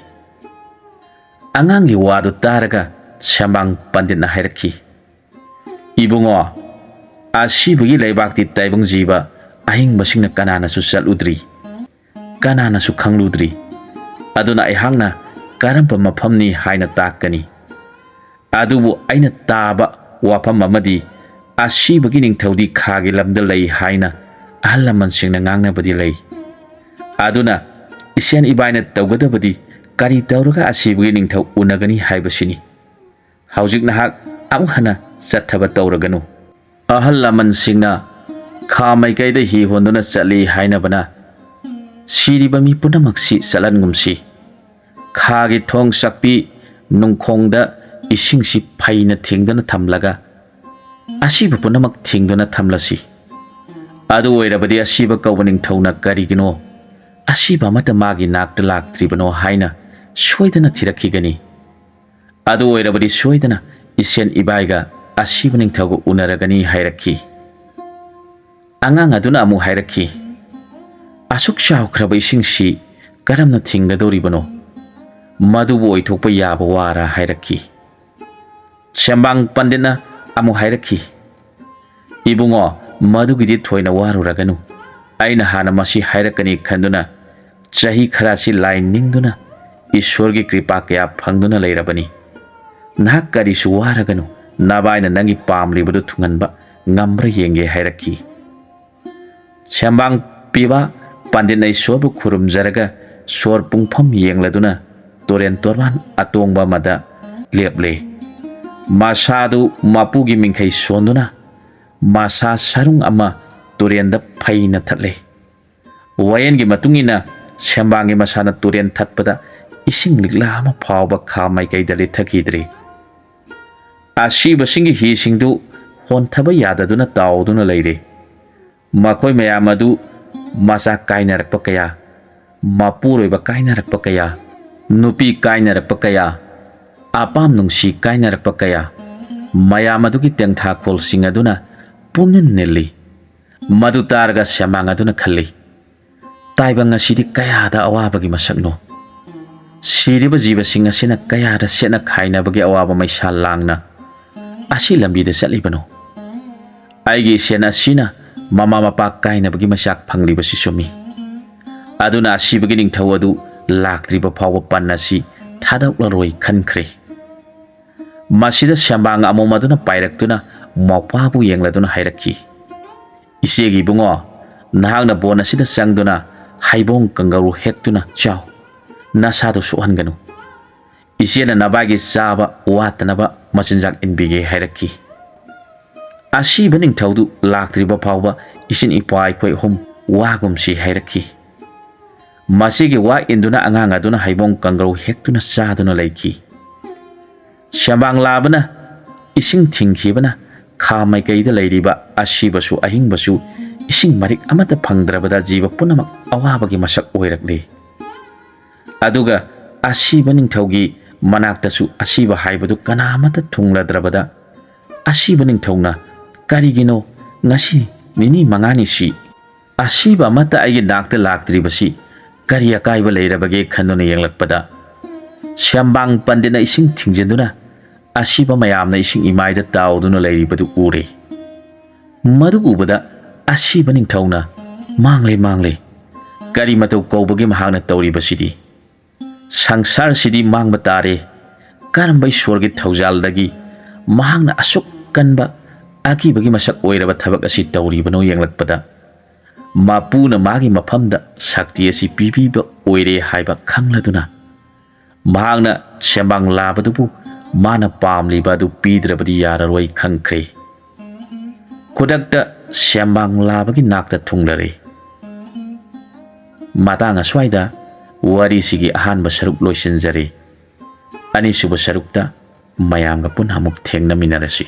ꯑꯉꯥꯡꯒꯤ ꯋꯥꯗꯨ ꯇꯥꯔꯒ ꯁꯦꯝꯕꯥꯡ ꯄꯟꯗꯤꯠꯅ ꯍꯥꯏꯔꯛꯈꯤ, "ꯏꯕꯨꯡꯉꯣ, ꯑꯁꯤꯕꯒꯤ ꯂꯩꯕꯥꯛꯇꯤ ꯇꯥꯏꯕꯪ ꯖꯤꯕ ꯑꯍꯤꯡꯕꯁꯤꯡꯅ ꯀꯅꯥꯅꯁꯨ ꯆꯠꯂꯨꯗ꯭ꯔꯤ, ꯀꯅꯥꯅꯁꯨ ꯈꯪꯂꯨꯗ꯭ꯔꯤ꯫ ꯑꯗꯨꯅ ꯑꯩꯍꯥꯛꯅ ꯀꯔꯝꯕ ꯃꯐꯝꯅꯤ ꯍꯥꯏꯅ ꯇꯥꯛꯀꯅꯤ? ꯑꯗꯨꯕꯨ ꯑꯩꯅ ꯇꯥꯕ ꯋꯥꯐꯝ ꯑꯃꯗꯤ, ꯑꯁꯤꯕꯒꯤ ꯅꯤꯡꯊꯧꯗꯤ ꯈꯥꯒꯤ ꯂꯝꯗ ꯂꯩ ꯍꯥꯏꯅ ꯑꯍꯜ ꯂꯃꯟꯁꯤꯡꯅ ꯉꯥꯡꯅꯕꯗꯤ ꯂꯩ꯫ ꯑꯗꯨꯅ ꯏꯁꯦꯟ ꯏꯕꯥꯏꯅ ꯇꯧꯒꯗꯕꯗꯤ ꯀꯔꯤ ꯇꯧꯔꯒ ꯑꯁꯤꯕꯒꯤ ꯅꯤꯡꯊꯧ ꯎꯅꯒꯅꯤ ꯍꯥꯏꯕꯁꯤꯅꯤ꯫ ꯍꯧꯖꯤꯛ ꯅꯍꯥꯛ ꯑꯃꯨꯛ ꯍꯟꯅ ꯆꯠꯊꯕ ꯇꯧꯔꯒꯅꯨ꯫ ꯑꯍꯜ ꯂꯃꯟꯁꯤꯡꯅ ꯈꯥ ꯃꯥꯏꯀꯩꯗ ꯍꯤ ꯍꯣꯟꯗꯨꯅ ꯆꯠꯂꯤ ꯍꯥꯏꯅꯕꯅ ꯁꯤꯔꯤꯕ ꯃꯤ ꯄꯨꯝꯅꯃꯛꯁꯤ ꯆꯠꯍꯟꯒꯨꯝꯁꯤ꯫ ꯈꯥꯒꯤ ꯊꯣꯡ ꯆꯥꯛꯄꯤ ꯅꯨꯡꯈꯣꯡꯗ ꯏꯁꯤꯡꯁꯤ ꯐꯩꯅ ꯊꯦꯡꯗꯨꯅ ꯊꯝꯂꯒ ꯑꯁꯤꯕ ꯄꯨꯝꯅꯃꯛ ꯊꯦꯡꯗꯨꯅ ꯊꯝꯂꯁꯤ꯫ ꯑꯗꯨ ꯑꯣꯏꯔꯕꯗꯤ ꯑꯁꯤꯕ ꯀꯧꯕ ꯅꯤꯡꯊꯧꯅ ꯀꯔꯤꯒꯤꯅꯣ ꯑꯁꯤꯕ ꯑꯃꯠꯇ ꯃꯥꯒꯤ ꯅꯥꯛꯇ ꯂꯥꯛꯇ꯭ꯔꯤꯕꯅꯣ ꯍꯥꯏꯅ ꯁꯣꯏꯗꯅ ꯊꯤꯔꯛꯈꯤꯒꯅꯤ꯫ ꯑꯗꯨ ꯑꯣꯏꯔꯕꯗꯤ ꯁꯣꯏꯗꯅ ꯏꯁꯦꯟ ꯏꯕꯥꯏꯒ ꯑꯁꯤꯕ ꯅꯤꯡꯊꯧꯒ ꯎꯅꯔꯒꯅꯤ ꯍꯥꯏꯔꯛꯈꯤ꯫ ꯑꯉꯥꯡ ꯑꯗꯨꯅ ꯑꯃꯨꯛ ꯍꯥꯏꯔꯛꯈꯤ, "ꯑꯁꯨꯛ ꯆꯥꯎꯈ꯭ꯔꯕ ꯏꯁꯤꯡꯁꯤ ꯀꯔꯝꯅ ꯊꯤꯡꯒꯗꯧꯔꯤꯕꯅꯣ? ꯃꯗꯨꯕꯨ ꯑꯣꯏꯊꯣꯛꯄ ꯌꯥꯕ ꯋꯥꯔꯥ?" ꯍꯥꯏꯔꯛꯈꯤ꯫ ꯁꯦꯝꯕꯥꯡ ꯄꯟꯗꯤꯠꯅ ꯑꯃꯨꯛ ꯍꯥꯏꯔꯛꯈꯤ, "ꯏꯕꯨꯡꯉꯣ, ꯃꯗꯨꯒꯤꯗꯤ ꯊꯣꯏꯅ ꯋꯥꯔꯨꯔꯒꯅꯨ꯫ ꯑꯩꯅ ꯍꯥꯟꯅ ꯃꯁꯤ ꯍꯥꯏꯔꯛꯀꯅꯤ ꯈꯟꯗꯨꯅ ꯆꯍꯤ ꯈꯔꯁꯤ ꯂꯥꯏ ꯅꯤꯡꯗꯨꯅ ꯏꯁꯣꯔꯒꯤ ꯀ꯭ꯔꯤꯄꯥ ꯀꯌꯥ ꯐꯪꯗꯨꯅ ꯂꯩꯔꯕꯅꯤ꯫ ꯅꯍꯥꯛ ꯀꯔꯤꯁꯨ ꯋꯥꯔꯒꯅꯨ, ꯅꯕꯥꯏꯅ ꯅꯪꯒꯤ ꯄꯥꯝꯂꯤꯕꯗꯨ ꯊꯨꯡꯍꯟꯕ ꯉꯝꯕ꯭ꯔꯥ ꯌꯦꯡꯒꯦ" ꯍꯥꯏꯔꯛꯈꯤ꯫ ꯁꯦꯝꯕꯥꯡ ꯄꯤꯕ ꯄꯟꯗꯤꯠꯅ ꯏꯁꯣꯔꯕꯨ ꯈꯨꯔꯨꯝꯖꯔꯒ ꯁꯣꯔ ꯄꯨꯡꯐꯝ ꯌꯦꯡꯂꯗꯨꯅ ꯇꯨꯔꯦꯟ ꯇꯣꯔꯕꯥꯟ ꯑꯇꯣꯡꯕ ꯑꯃꯗ ꯂꯦꯞꯂꯦ꯫ ꯃꯁꯥꯗꯨ ꯃꯄꯨꯒꯤ ꯃꯤꯡꯈꯩ ꯁꯣꯟꯗꯨꯅ ꯃꯁꯥ ꯁꯔꯨꯡ ꯑꯃ ꯇꯨꯔꯦꯟꯗ ꯐꯩꯅ ꯊꯠꯂꯦ꯫ ꯋꯥꯌꯦꯜꯒꯤ ꯃꯇꯨꯡ ꯏꯟꯅ ꯁꯦꯝꯕꯥꯡꯒꯤ ꯃꯁꯥꯅ ꯇꯨꯔꯦꯟ ꯊꯠꯄꯗ ꯏꯁꯤꯡ ꯂꯤꯛꯂꯥ ꯑꯃ ꯐꯥꯎꯕ ꯈꯥ ꯃꯥꯏꯀꯩꯗ ꯂꯤꯊꯈꯤꯗ꯭ꯔꯦ꯫ ꯑꯁꯤꯕꯁꯤꯡꯒꯤ ꯍꯤꯁꯤꯡꯗꯨ ꯍꯣꯟꯊꯕ ꯌꯥꯗꯗꯨꯅ ꯇꯥꯎꯗꯨꯅ ꯂꯩꯔꯦ꯫ ꯃꯈꯣꯏ ꯃꯌꯥꯝ ꯑꯗꯨ ꯃꯆꯥ ꯀꯥꯏꯅꯔꯛꯄ ꯀꯌꯥ, ꯃꯄꯨꯔꯣꯏꯕ ꯀꯥꯏꯅꯔꯛꯄ ꯀꯌꯥ, ꯅꯨꯄꯤ ꯀꯥꯏꯅꯔꯛꯄ ꯀꯌꯥ, ꯑꯄꯥꯝ ꯅꯨꯡꯁꯤ ꯀꯥꯏꯅꯔꯛꯄ ꯀꯌꯥ, ꯃꯌꯥꯝ ꯑꯗꯨꯒꯤ ꯇꯦꯡꯊꯥꯈꯣꯜꯁꯤꯡ ꯑꯗꯨꯅ ꯄꯨꯝꯅꯤꯟ ꯅꯤꯜꯂꯤ꯫ ꯃꯗꯨ ꯇꯥꯔꯒ ꯁꯦꯝꯕꯥꯡ ꯑꯗꯨꯅ ꯈꯜꯂꯤ, "ꯇꯥꯏꯕꯪ ꯑꯁꯤꯗꯤ ꯀꯌꯥꯗ ꯑꯋꯥꯕꯒꯤ ꯃꯁꯛꯅꯣ! ꯁꯤꯔꯤꯕ ꯖꯤꯕꯁꯤꯡ ꯑꯁꯤꯅ ꯀꯌꯥꯗ ꯁꯦꯠꯅ ꯈꯥꯏꯅꯕꯒꯤ ꯑꯋꯥꯕ ꯃꯩꯁꯥ ꯂꯥꯡꯅ ꯑꯁꯤ ꯂꯝꯕꯤꯗ ꯆꯠꯂꯤꯕꯅꯣ? ꯑꯩꯒꯤ ꯏꯁꯦꯟ ꯑꯁꯤꯅ ꯃꯃꯥ ꯃꯄꯥ ꯀꯥꯏꯅꯕꯒꯤ ꯃꯩꯆꯥꯛ ꯐꯪꯂꯤꯕꯁꯤ ꯆꯨꯝꯃꯤ꯫ ꯑꯗꯨꯅ ꯑꯁꯤꯕꯒꯤ ꯅꯤꯡꯊꯧ ꯑꯗꯨ ꯂꯥꯛꯇ꯭ꯔꯤꯕ ꯐꯥꯎꯕ ꯄꯟ ꯑꯁꯤ ꯊꯥꯗꯣꯛꯂꯔꯣꯏ ꯈꯟꯈ꯭ꯔꯦ꯫ ꯃꯁꯤꯗ ꯁꯦꯝꯕꯥꯡ ꯑꯃꯣꯝ ꯑꯗꯨꯅ ꯄꯥꯏꯔꯛꯇꯨꯅ ꯃꯧꯄ꯭ꯋꯥꯕꯨ ꯌꯦꯡꯂꯗꯨꯅ ꯍꯥꯏꯔꯛꯈꯤ, "ꯏꯆꯦꯒꯤ ꯏꯕꯨꯡꯉꯣ, ꯅꯍꯥꯛꯅ ꯕꯣꯟ ꯑꯁꯤꯗ ꯆꯪꯗꯨꯅ ꯍꯩꯕꯣꯡ ꯀꯪꯒꯧꯔꯨ ꯍꯦꯛꯇꯨꯅ ꯆꯥꯎ꯫ ꯅꯁꯥꯗꯨ ꯁꯣꯛꯍꯟꯒꯅꯨ꯫ ꯏꯆꯦꯅ ꯅꯕꯥꯏꯒꯤ ꯆꯥꯕ ꯋꯥꯠꯇꯅꯕ ꯃꯆꯤꯟꯖꯥꯛ ꯏꯟꯕꯤꯒꯦ" ꯍꯥꯏꯔꯛꯈꯤ꯫ ꯑꯁꯤꯕ ꯅꯤꯡꯊꯧꯗꯨ ꯂꯥꯛꯇ꯭ꯔꯤꯕ ꯐꯥꯎꯕ ꯏꯆꯤꯟ ꯏꯄ꯭ꯋꯥ ꯑꯩꯈꯣꯏ ꯑꯍꯨꯝ ꯋꯥꯒꯨꯝꯁꯤ ꯍꯥꯏꯔꯛꯈꯤ꯫ ꯃꯁꯤꯒꯤ ꯋꯥ ꯏꯟꯗꯨꯅ ꯑꯉꯥꯡ ꯑꯗꯨꯅ ꯍꯩꯕꯣꯡ ꯀꯪꯒ꯭ꯔꯧ ꯍꯦꯛꯇꯨꯅ ꯆꯥꯗꯨꯅ ꯂꯩꯈꯤ꯫ ꯁꯦꯝꯕꯥꯡ ꯂꯥꯕꯅ ꯏꯁꯤꯡ ꯊꯤꯡꯈꯤꯕꯅ ꯈꯥ ꯃꯥꯏꯀꯩꯗ ꯂꯩꯔꯤꯕ ꯑꯁꯤꯕꯁꯨ ꯑꯍꯤꯡꯕꯁꯨ ꯏꯁꯤꯡ ꯃꯔꯤꯛ ꯑꯃꯠꯇ ꯐꯪꯗ꯭ꯔꯕꯗ ꯖꯤꯕ ꯄꯨꯝꯅꯃꯛ ꯑꯋꯥꯕꯒꯤ ꯃꯁꯛ ꯑꯣꯏꯔꯛꯂꯤ꯫ ꯑꯗꯨꯒ ꯑꯁꯤꯕ ꯅꯤꯡꯊꯧꯒꯤ ꯃꯅꯥꯛꯇꯁꯨ ꯑꯁꯤꯕ ꯍꯥꯏꯕꯗꯨ ꯀꯅꯥ ꯑꯃꯠꯇ ꯊꯨꯡꯂꯗ꯭ꯔꯕꯗ, ꯑꯁꯤꯕ ꯅꯤꯡꯊꯧꯅ, "ꯀꯔꯤꯒꯤꯅꯣ ꯉꯁꯤ ꯅꯤꯅꯤ ꯃꯉꯥꯅꯤꯁꯤ ꯑꯁꯤꯕ ꯑꯃꯠꯇ ꯑꯩꯒꯤ ꯅꯥꯛꯇ ꯂꯥꯛꯇ꯭ꯔꯤꯕꯁꯤ ꯀꯔꯤ ꯑꯀꯥꯏꯕ ꯂꯩꯔꯕꯒꯦ?" ꯈꯟꯗꯨꯅ ꯌꯦꯡꯂꯛꯄꯗ, ꯁꯦꯝꯕꯥꯡ ꯄꯟꯗꯤꯠꯅ ꯏꯁꯤꯡ ꯊꯤꯡꯖꯤꯟꯗꯨꯅ ꯑꯁꯤꯕ ꯃꯌꯥꯝꯅ ꯏꯁꯤꯡ ꯏꯃꯥꯏꯗ ꯇꯥꯎꯗꯨꯅ ꯂꯩꯔꯤꯕꯗꯨ ꯎꯔꯦ꯫ ꯃꯗꯨ ꯎꯕꯗ ꯑꯁꯤꯕ ꯅꯤꯡꯊꯧꯅ, "ꯃꯥꯡꯂꯦ, ꯃꯥꯡꯂꯦ꯫ ꯀꯔꯤ ꯃꯇꯧ ꯀꯧꯕꯒꯦ ꯃꯍꯥꯛꯅ ꯇꯧꯔꯤꯕꯁꯤꯗꯤ? ꯁꯪꯁꯥꯔꯁꯤꯗꯤ ꯃꯥꯡꯕ ꯇꯥꯔꯦ꯫ ꯀꯔꯝꯕ ꯏꯁꯣꯔꯒꯤ ꯊꯧꯖꯥꯜꯗꯒꯤ ꯃꯍꯥꯛꯅ ꯑꯁꯨꯛ ꯀꯟꯕ ꯑꯀꯤꯕꯒꯤ ꯃꯁꯛ ꯑꯣꯏꯔꯕ ꯊꯕꯛ ꯑꯁꯤ ꯇꯧꯔꯤꯕꯅꯣ?" ꯌꯦꯡꯂꯛꯄꯗ, ꯃꯄꯨꯅ ꯃꯥꯒꯤ ꯃꯐꯝꯗ ꯁꯛꯇꯤ ꯑꯁꯤ ꯄꯤꯕꯤꯕ ꯑꯣꯏꯔꯦ ꯍꯥꯏꯕ ꯈꯪꯂꯗꯨꯅ, ꯃꯍꯥꯛꯅ ꯁꯦꯝꯕꯥꯡ ꯂꯥꯕꯗꯨꯕꯨ ꯃꯥꯅ ꯄꯥꯝꯂꯤꯕ ꯑꯗꯨ ꯄꯤꯗ꯭ꯔꯕꯗꯤ ꯌꯥꯔꯔꯣꯏ ꯈꯪꯈ꯭ꯔꯦ꯫ ꯈꯨꯗꯛꯇ ꯁꯦꯝꯕꯥꯡ ꯂꯥꯕꯒꯤ ꯅꯥꯛꯇ ꯊꯨꯡꯂꯔꯦ꯫ ꯃꯇꯥꯡ ꯑꯁ꯭ꯋꯥꯏꯗ ꯋꯥꯔꯤꯁꯤꯒꯤ ꯑꯍꯥꯟꯕ ꯁꯔꯨꯛ ꯂꯣꯏꯁꯤꯟꯖꯔꯦ꯫ ꯑꯅꯤꯁꯨꯕ ꯁꯔꯨꯛꯇ ꯃꯌꯥꯝꯒ ꯄꯨꯟꯅ ꯑꯃꯨꯛ ꯊꯦꯡꯅꯃꯤꯟꯅꯔꯁꯤ꯫